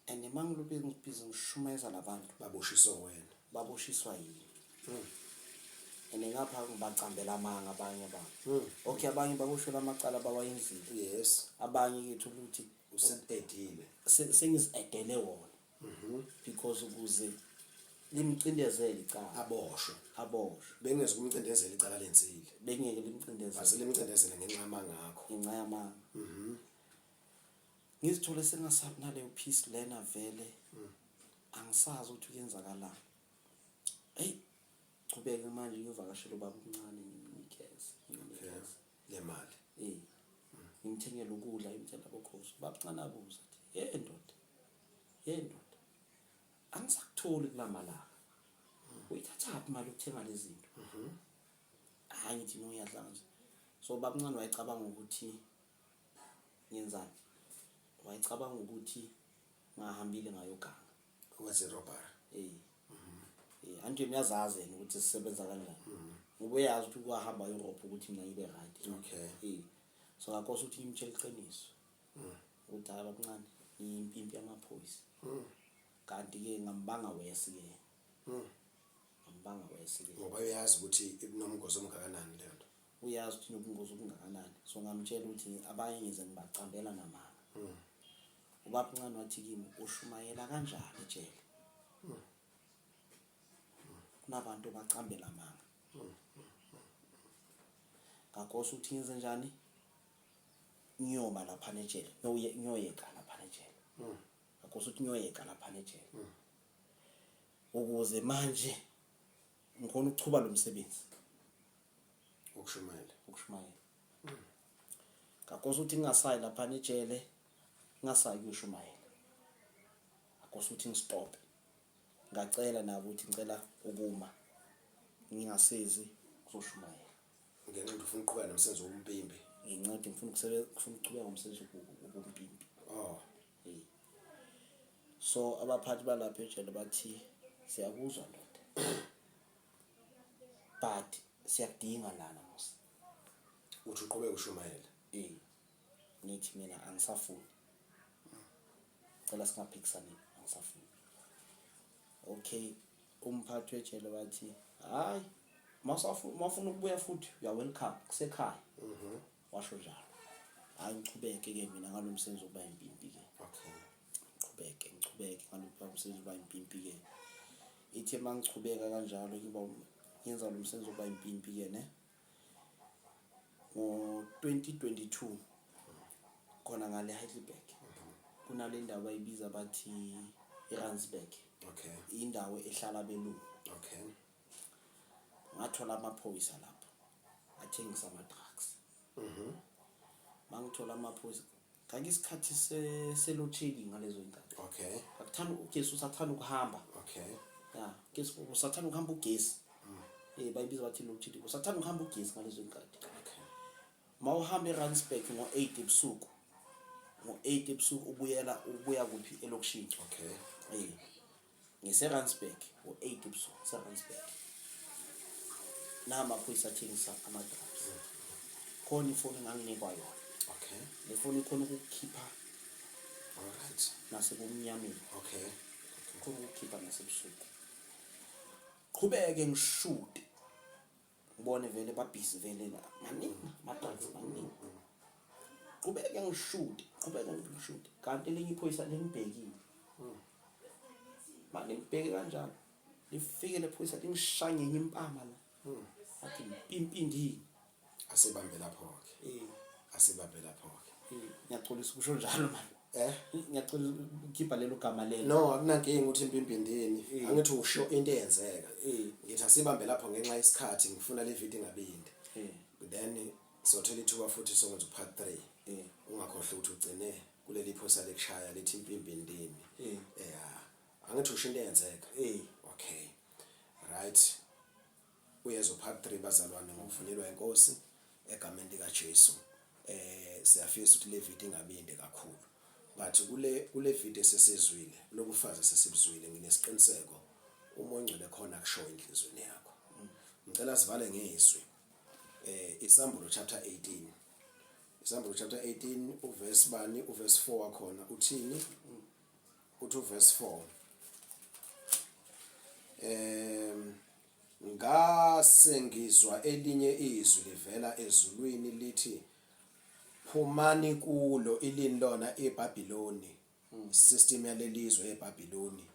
And mangilube ngibhizi ngishumayeza labantu baboshiswa wena. Baboshiswa yini? And ngapha ngibacambela amanga abanye abantu. Okay, abanye baboshwe amacala bawayenzile. Yes. Abanye ke thola ukuthi usededile. Sengiziedele wona. Because ukuze limcindezele icala. Aboshwe. Aboshwe. Bengeze kumcindezela icala lenzile. Bengeke limcindezele. Base limcindezele ngenxa yamanga akho. Ngenxa yamanga. Ngizithole sengasabi naleyo peace lena vele. Angisazi ukuthi kuyenzakalani. Hey, chubeke manje ngiyovakashela ubaba omncane ngimnikeze. Ngimnikeze. Le mali. Ngimthengele ukudla, ngimthengele abokhosi. Ubaba omncane abuza athi, "Hey ndoda. Hey ndoda. Angisakutholi kulamalanga. Uyithathaphi imali yokuthenga lezi zinto?" Hayi ngithi no uyadlala nje. So ubaba omncane wayecabanga ukuthi ngenzani? Wayecabanga ukuthi ngahambile ngayoganga. Wenze robbery. Anti uyazazi yena ukuthi sisebenza kanjani. Ngoba uyazi ukuthi kwahamba eEurope ukuthi mina ngibe right. Okay. So ngakhosa ukuthi ngimtshele iqiniso. Ukuthi hayi bancane ngiyimpimpi yamaphoyisa. Kanti ke ngambanga wesi ke. Ngambanga wesi ke. Ngoba uyazi ukuthi inomngozi omngakanani leyo nto. Uyazi ukuthi inobungozi obungakanani. So ngamtshela ukuthi abanye ngize ngibacambela namanga. Ubaba omncane wathi kimi ushumayela kanjani ejele? Kunabantu abacambela amanga. Ngakhosa ukuthi ngenze njani? Ngiyoma lapha nejele, ngiyoyeka lapha nejele. Ngakhosa ukuthi ngiyoyeka lapha nejele. Ukuze manje ngikhona ukuchuba lo msebenzi. Ukushumayela. Ukushumayela. Ngakhosa ukuthi ngingasayi lapha nejele, ngingasayi kuyoshumayela. Ngakhosa ukuthi ngistophe. Ngacela nabo ukuthi ngicela ukuma ngingasezi kuzoshumayela. Ngenxa yokuthi ufuna ukuqhubeka nomsebenzi wobumpimpi. Ngenxa yokuthi ngifuna ngifuna ukuqhubeka ngomsebenzi wobumpimpi. So abaphathi balapha ejele bathi siyakuzwa ndoda. But siyakudinga lana mos. Uthi uqhubeke ushumayele. Ngithi mina angisafuni. Cela singaphikisani, angisafuni. Okay, umphathi wejele wathi hayi. Mawufuna ukubuya futhi, you are welcome, kusekhaya. Washo njalo. Hayi, ngichubeke ke mina ngalo msebenzi wokuba impimpi ke. Ngichubeke, ngichubeke ngalo msebenzi wokuba impimpi ke. Ithe mangichubeka kanjalo ngiba ngenza lo msebenzi wokuba impimpi ke ne. Ngo 2022 khona ngale Heidelberg kunale ndawo abayibiza bathi iRandsburg. Indawo ehlala belungu. Ngathola amaphoyisa lapho athengisa ama-drugs. Mangithola amaphoyisa, ngakisikhathi se-load shedding ngalezo y'nkathi. Akuthanda ugesi, usathanda ukuhamba. Ya, ugesi usathanda ukuhamba ugesi. Bayibiza bathi load shedding, usathanda ukuhamba ugesi ngalezo y'nkathi. Mawuhamba eRandsburg ngo-8 ebusuku, ngo-8 ebusuku ubuyela, ubuya kuphi? Elokishini. Ngise-Randsburg ngo-8 ebusuku, se-Randsburg na amaphoyisa athengisa ama-drugs. Khona ifoni enganginikwa yona. Le foni ikhona ukukukhipha nasebumnyameni. Khona ukukukhipha nasebusuku. Qhubeke ngishude, ngibone vele babhizi vele la, maningi ama-drugs, maningi. Qhubeke ngishude, qhubeke ngishude, kanti elinye iphoyisa lingibhekile. Manje ngibheke kanjalo, lifike le phoyisa lingishaya ngenye impama la, athi, "Mpimpindini." Asibambe lapho-ke. Asibambe lapho-ke. Ngiyaxolisa ukusho njalo manje. Ngiyaxolisa ukukhipha lelo gama lelo. No, akunankinga ukuthi impimpindini. Angithi usho into eyenzeka. Ngithi asibambe lapho ngenxa yesikhathi, ngifuna le video ingabi yinde. Then sothola ithuba futhi sokwenza u-part 3. Ungakhohlwa ukuthi ugcine kuleli phoyisa lekushaya lithi impimpindini. Yeah, angithi usho into eyenzeka? Okay, right, uyezwa part 3 bazalwane, ngokuvunyelwa inkosi egameni likaJesu. Siyafisa ukuthi le video ingabi inde kakhulu, but kule video esesizwile, lobufazi esesibuzwile, nginesiqiniseko uma ongcwele khona kusho enhlizweni yakho. Ngicela sivale ngezwi, iSambulo chapter 18, iSambulo chapter 18, uverse bani? Uverse 4 wakhona uthini? Uthi uverse 4, ngase ngizwa elinye izwi livela ezulwini lithi, "Phumani kulo." Ilini lona? IBabiloni, system yalelizwe eBabiloni.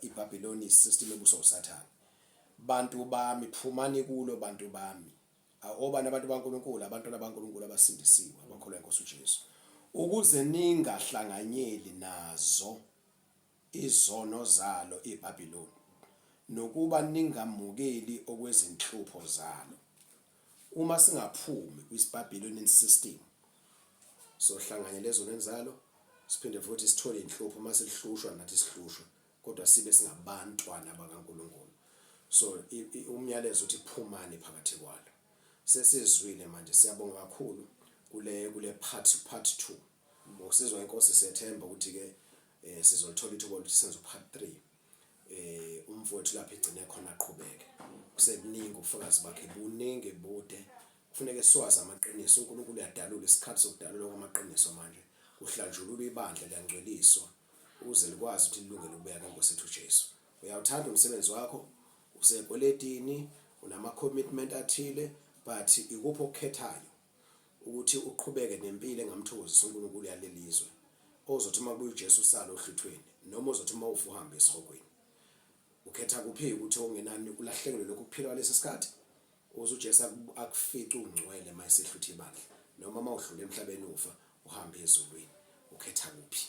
IBabiloni system ebuswa uSathane. "Bantu bami, phumani kulo, bantu bami." Obani abantu baNkulunkulu? Abantwana baNkulunkulu abasindisiwe, abakholwa inkosi uJesu. "Ukuze ningahlanganyeli nazo izono zalo iBabiloni, nokuba ningamukeli okwezinhlupho zalo." Uma singaphumi kwisBabylonian system, sohlanganyela ezonweni zalo, siphinde futhi sithole inhlupho uma sihlushwa nathi sihlushwa, kodwa sibe singabantwana bakaNkulunkulu. So umyalezo uthi phumani phakathi kwalo. Sesizwile manje, siyabonga kakhulu kule part 2. Ngokusizwa inkosi, siyethemba ukuthi ke sizolithola ithuba ukuthi senze part 3. Umfowethu lapha igcine khona aqhubeke, kusekuningi, ubufakazi bakhe buningi, bude. Kufuneke siwazi amaqiniso. UNkulunkulu uyadalula, isikhathi sokudalulwa kwamaqiniso manje. Kuhlanjululwa ibandla, liyangcweliswa ukuze likwazi ukuthi lilungele ukubeka kwenkosi ethu uJesu. Uyawuthanda umsebenzi wakho, usekweletini, unama commitment athile, but ikuphi okukhethayo, ukuthi uqhubeke nempilo engamthokozisa uNkulunkulu yalelizwe, ozothi uma kubuya uJesu usale ohlwithweni, noma ozothi uma ufa uhambe esihogweni? Ukhetha kuphi, ukuthi okungenani ulahlekelwe lokhu kuphila kwalesi sikhathi, uze uJesu akufice ungcwele uma esehlutha ibandla, noma uma udlula emhlabeni ufa uhambe ezulwini? Ukhetha kuphi?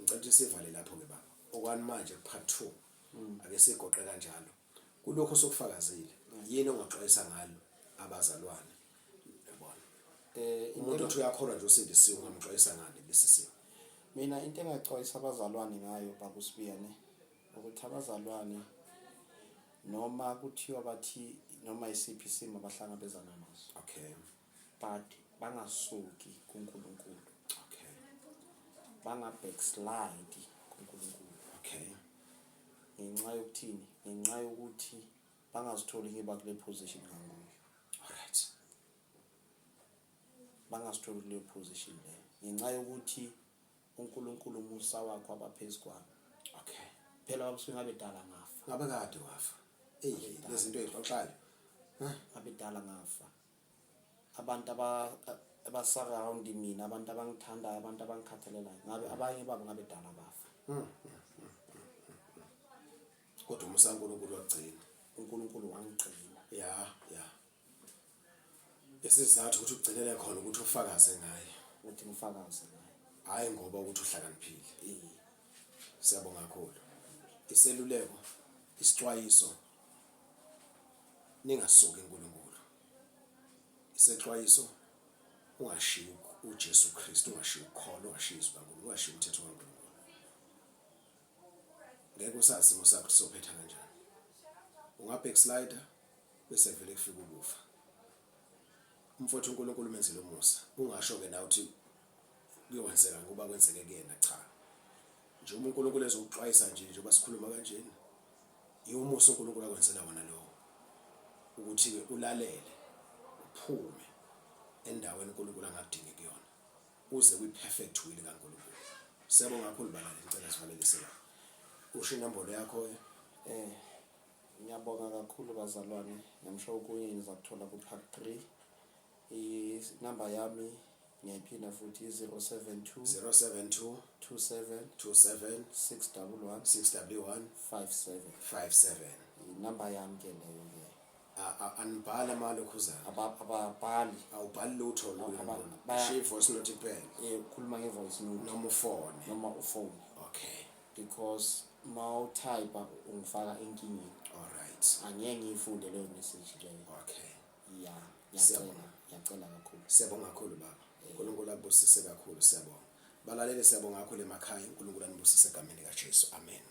Ngicela ukuthi sivale lapho ke baba, okwani manje part 2. Ake sigoqe kanjalo kulokho sokufakazile. Yini ongaxwayisa ngalo abazalwane, yabona? Umuntu othi uyakholwa nje, usindisiwe, ungamxwayisa ngani lesi simo? Mina into engaxwayisa abazalwane ngayo, bakuSibiya ne, ukuthi abazalwane noma kuthiwa bathi noma isiphi isimo abahlangabezana naso, but bangasuki kuNkulunkulu, banga backslide kuNkulunkulu. Ngenxa yokuthini? Ngenxa yokuthi bangazitholi ngiba kule position nganguyo. Bangazitholi kuleyo position leyo ngenxa yokuthi uNkulunkulu umusa wakhe wabaphezu kwami. Phela babusuke ngabe dala ngafa. Ngabe kade wafa. Eyi, lezi zinto ey'xoxayo. Ngabe dala ngafa. Abantu aba abasurround mina, abantu abangithandayo, abantu abangikhathalelayo, ngabe abanye babo ngabe dala bafa. Kodwa umusa kaNkulunkulu wakugcina. UNkulunkulu wangigcina. Ya. Isizathu ukuthi ugcinele khona ukuthi ufakaze ngaye. Ukuthi ngifakaze ngaye. Hayi ngoba ukuthi uhlakaniphile. Siyabonga kakhulu. Iseluleko, isixwayiso, ningasuki uNkulunkulu. Isexwayiso, ungashiyi uJesu Kristu, ungashiyi ukholo, ungashiyi izwi kaNkulunkulu, ungashiyi umthetho kaNkulunkulu. Ngeke usazi isimo sakho ukuthi sophetha kanjani. Unga-backslider bese vele kufika ukufa. Umfowethu uNkulunkulu umenzele umusa. Ungasho-ke nawe ukuthi kuyokwenzeka ngoba kwenzeke kuyena, cha. Njengoba uNkulunkulu ezokuxwayisa nje njengoba sikhuluma kanjena, iwumusa uNkulunkulu akwenzela wona lowo ukuthi-ke ulalele uphume endaweni uNkulunkulu angakudingi kuyona uze kwi-perfect will kaNkulunkulu. Siyabonga kakhulu balali, ngicela sivalelise la. Usho inombolo yakho-ke. Ngiyabonga kakhulu bazalwane. Ngiyamsho okunye ngizakuthola ku part 3. Inamba yami ngiyayiphinda futhi 072 072 27 27 611 611 57. 57. Inamba yami ke leyo ke. Anibhali amalokhuzana? Ababhali. Awubhali lutho lolu. Ushiye i-voice note kuphela. Ukhuluma nge-voice note. Noma ufone. Noma ufone. Okay. Because mawutype ungifaka enkingeni. All right. Angeke ngiyifunde leyo message leyo. Okay. Ya, ngiyacela, ngiyacela kakhulu. Siyabonga kakhulu baba. uNkulunkulu akubusise kakhulu, siyabonga. Balaleli, siyabonga kakhulu emakhaya. uNkulunkulu anibusise egameni likaJesu. Amen.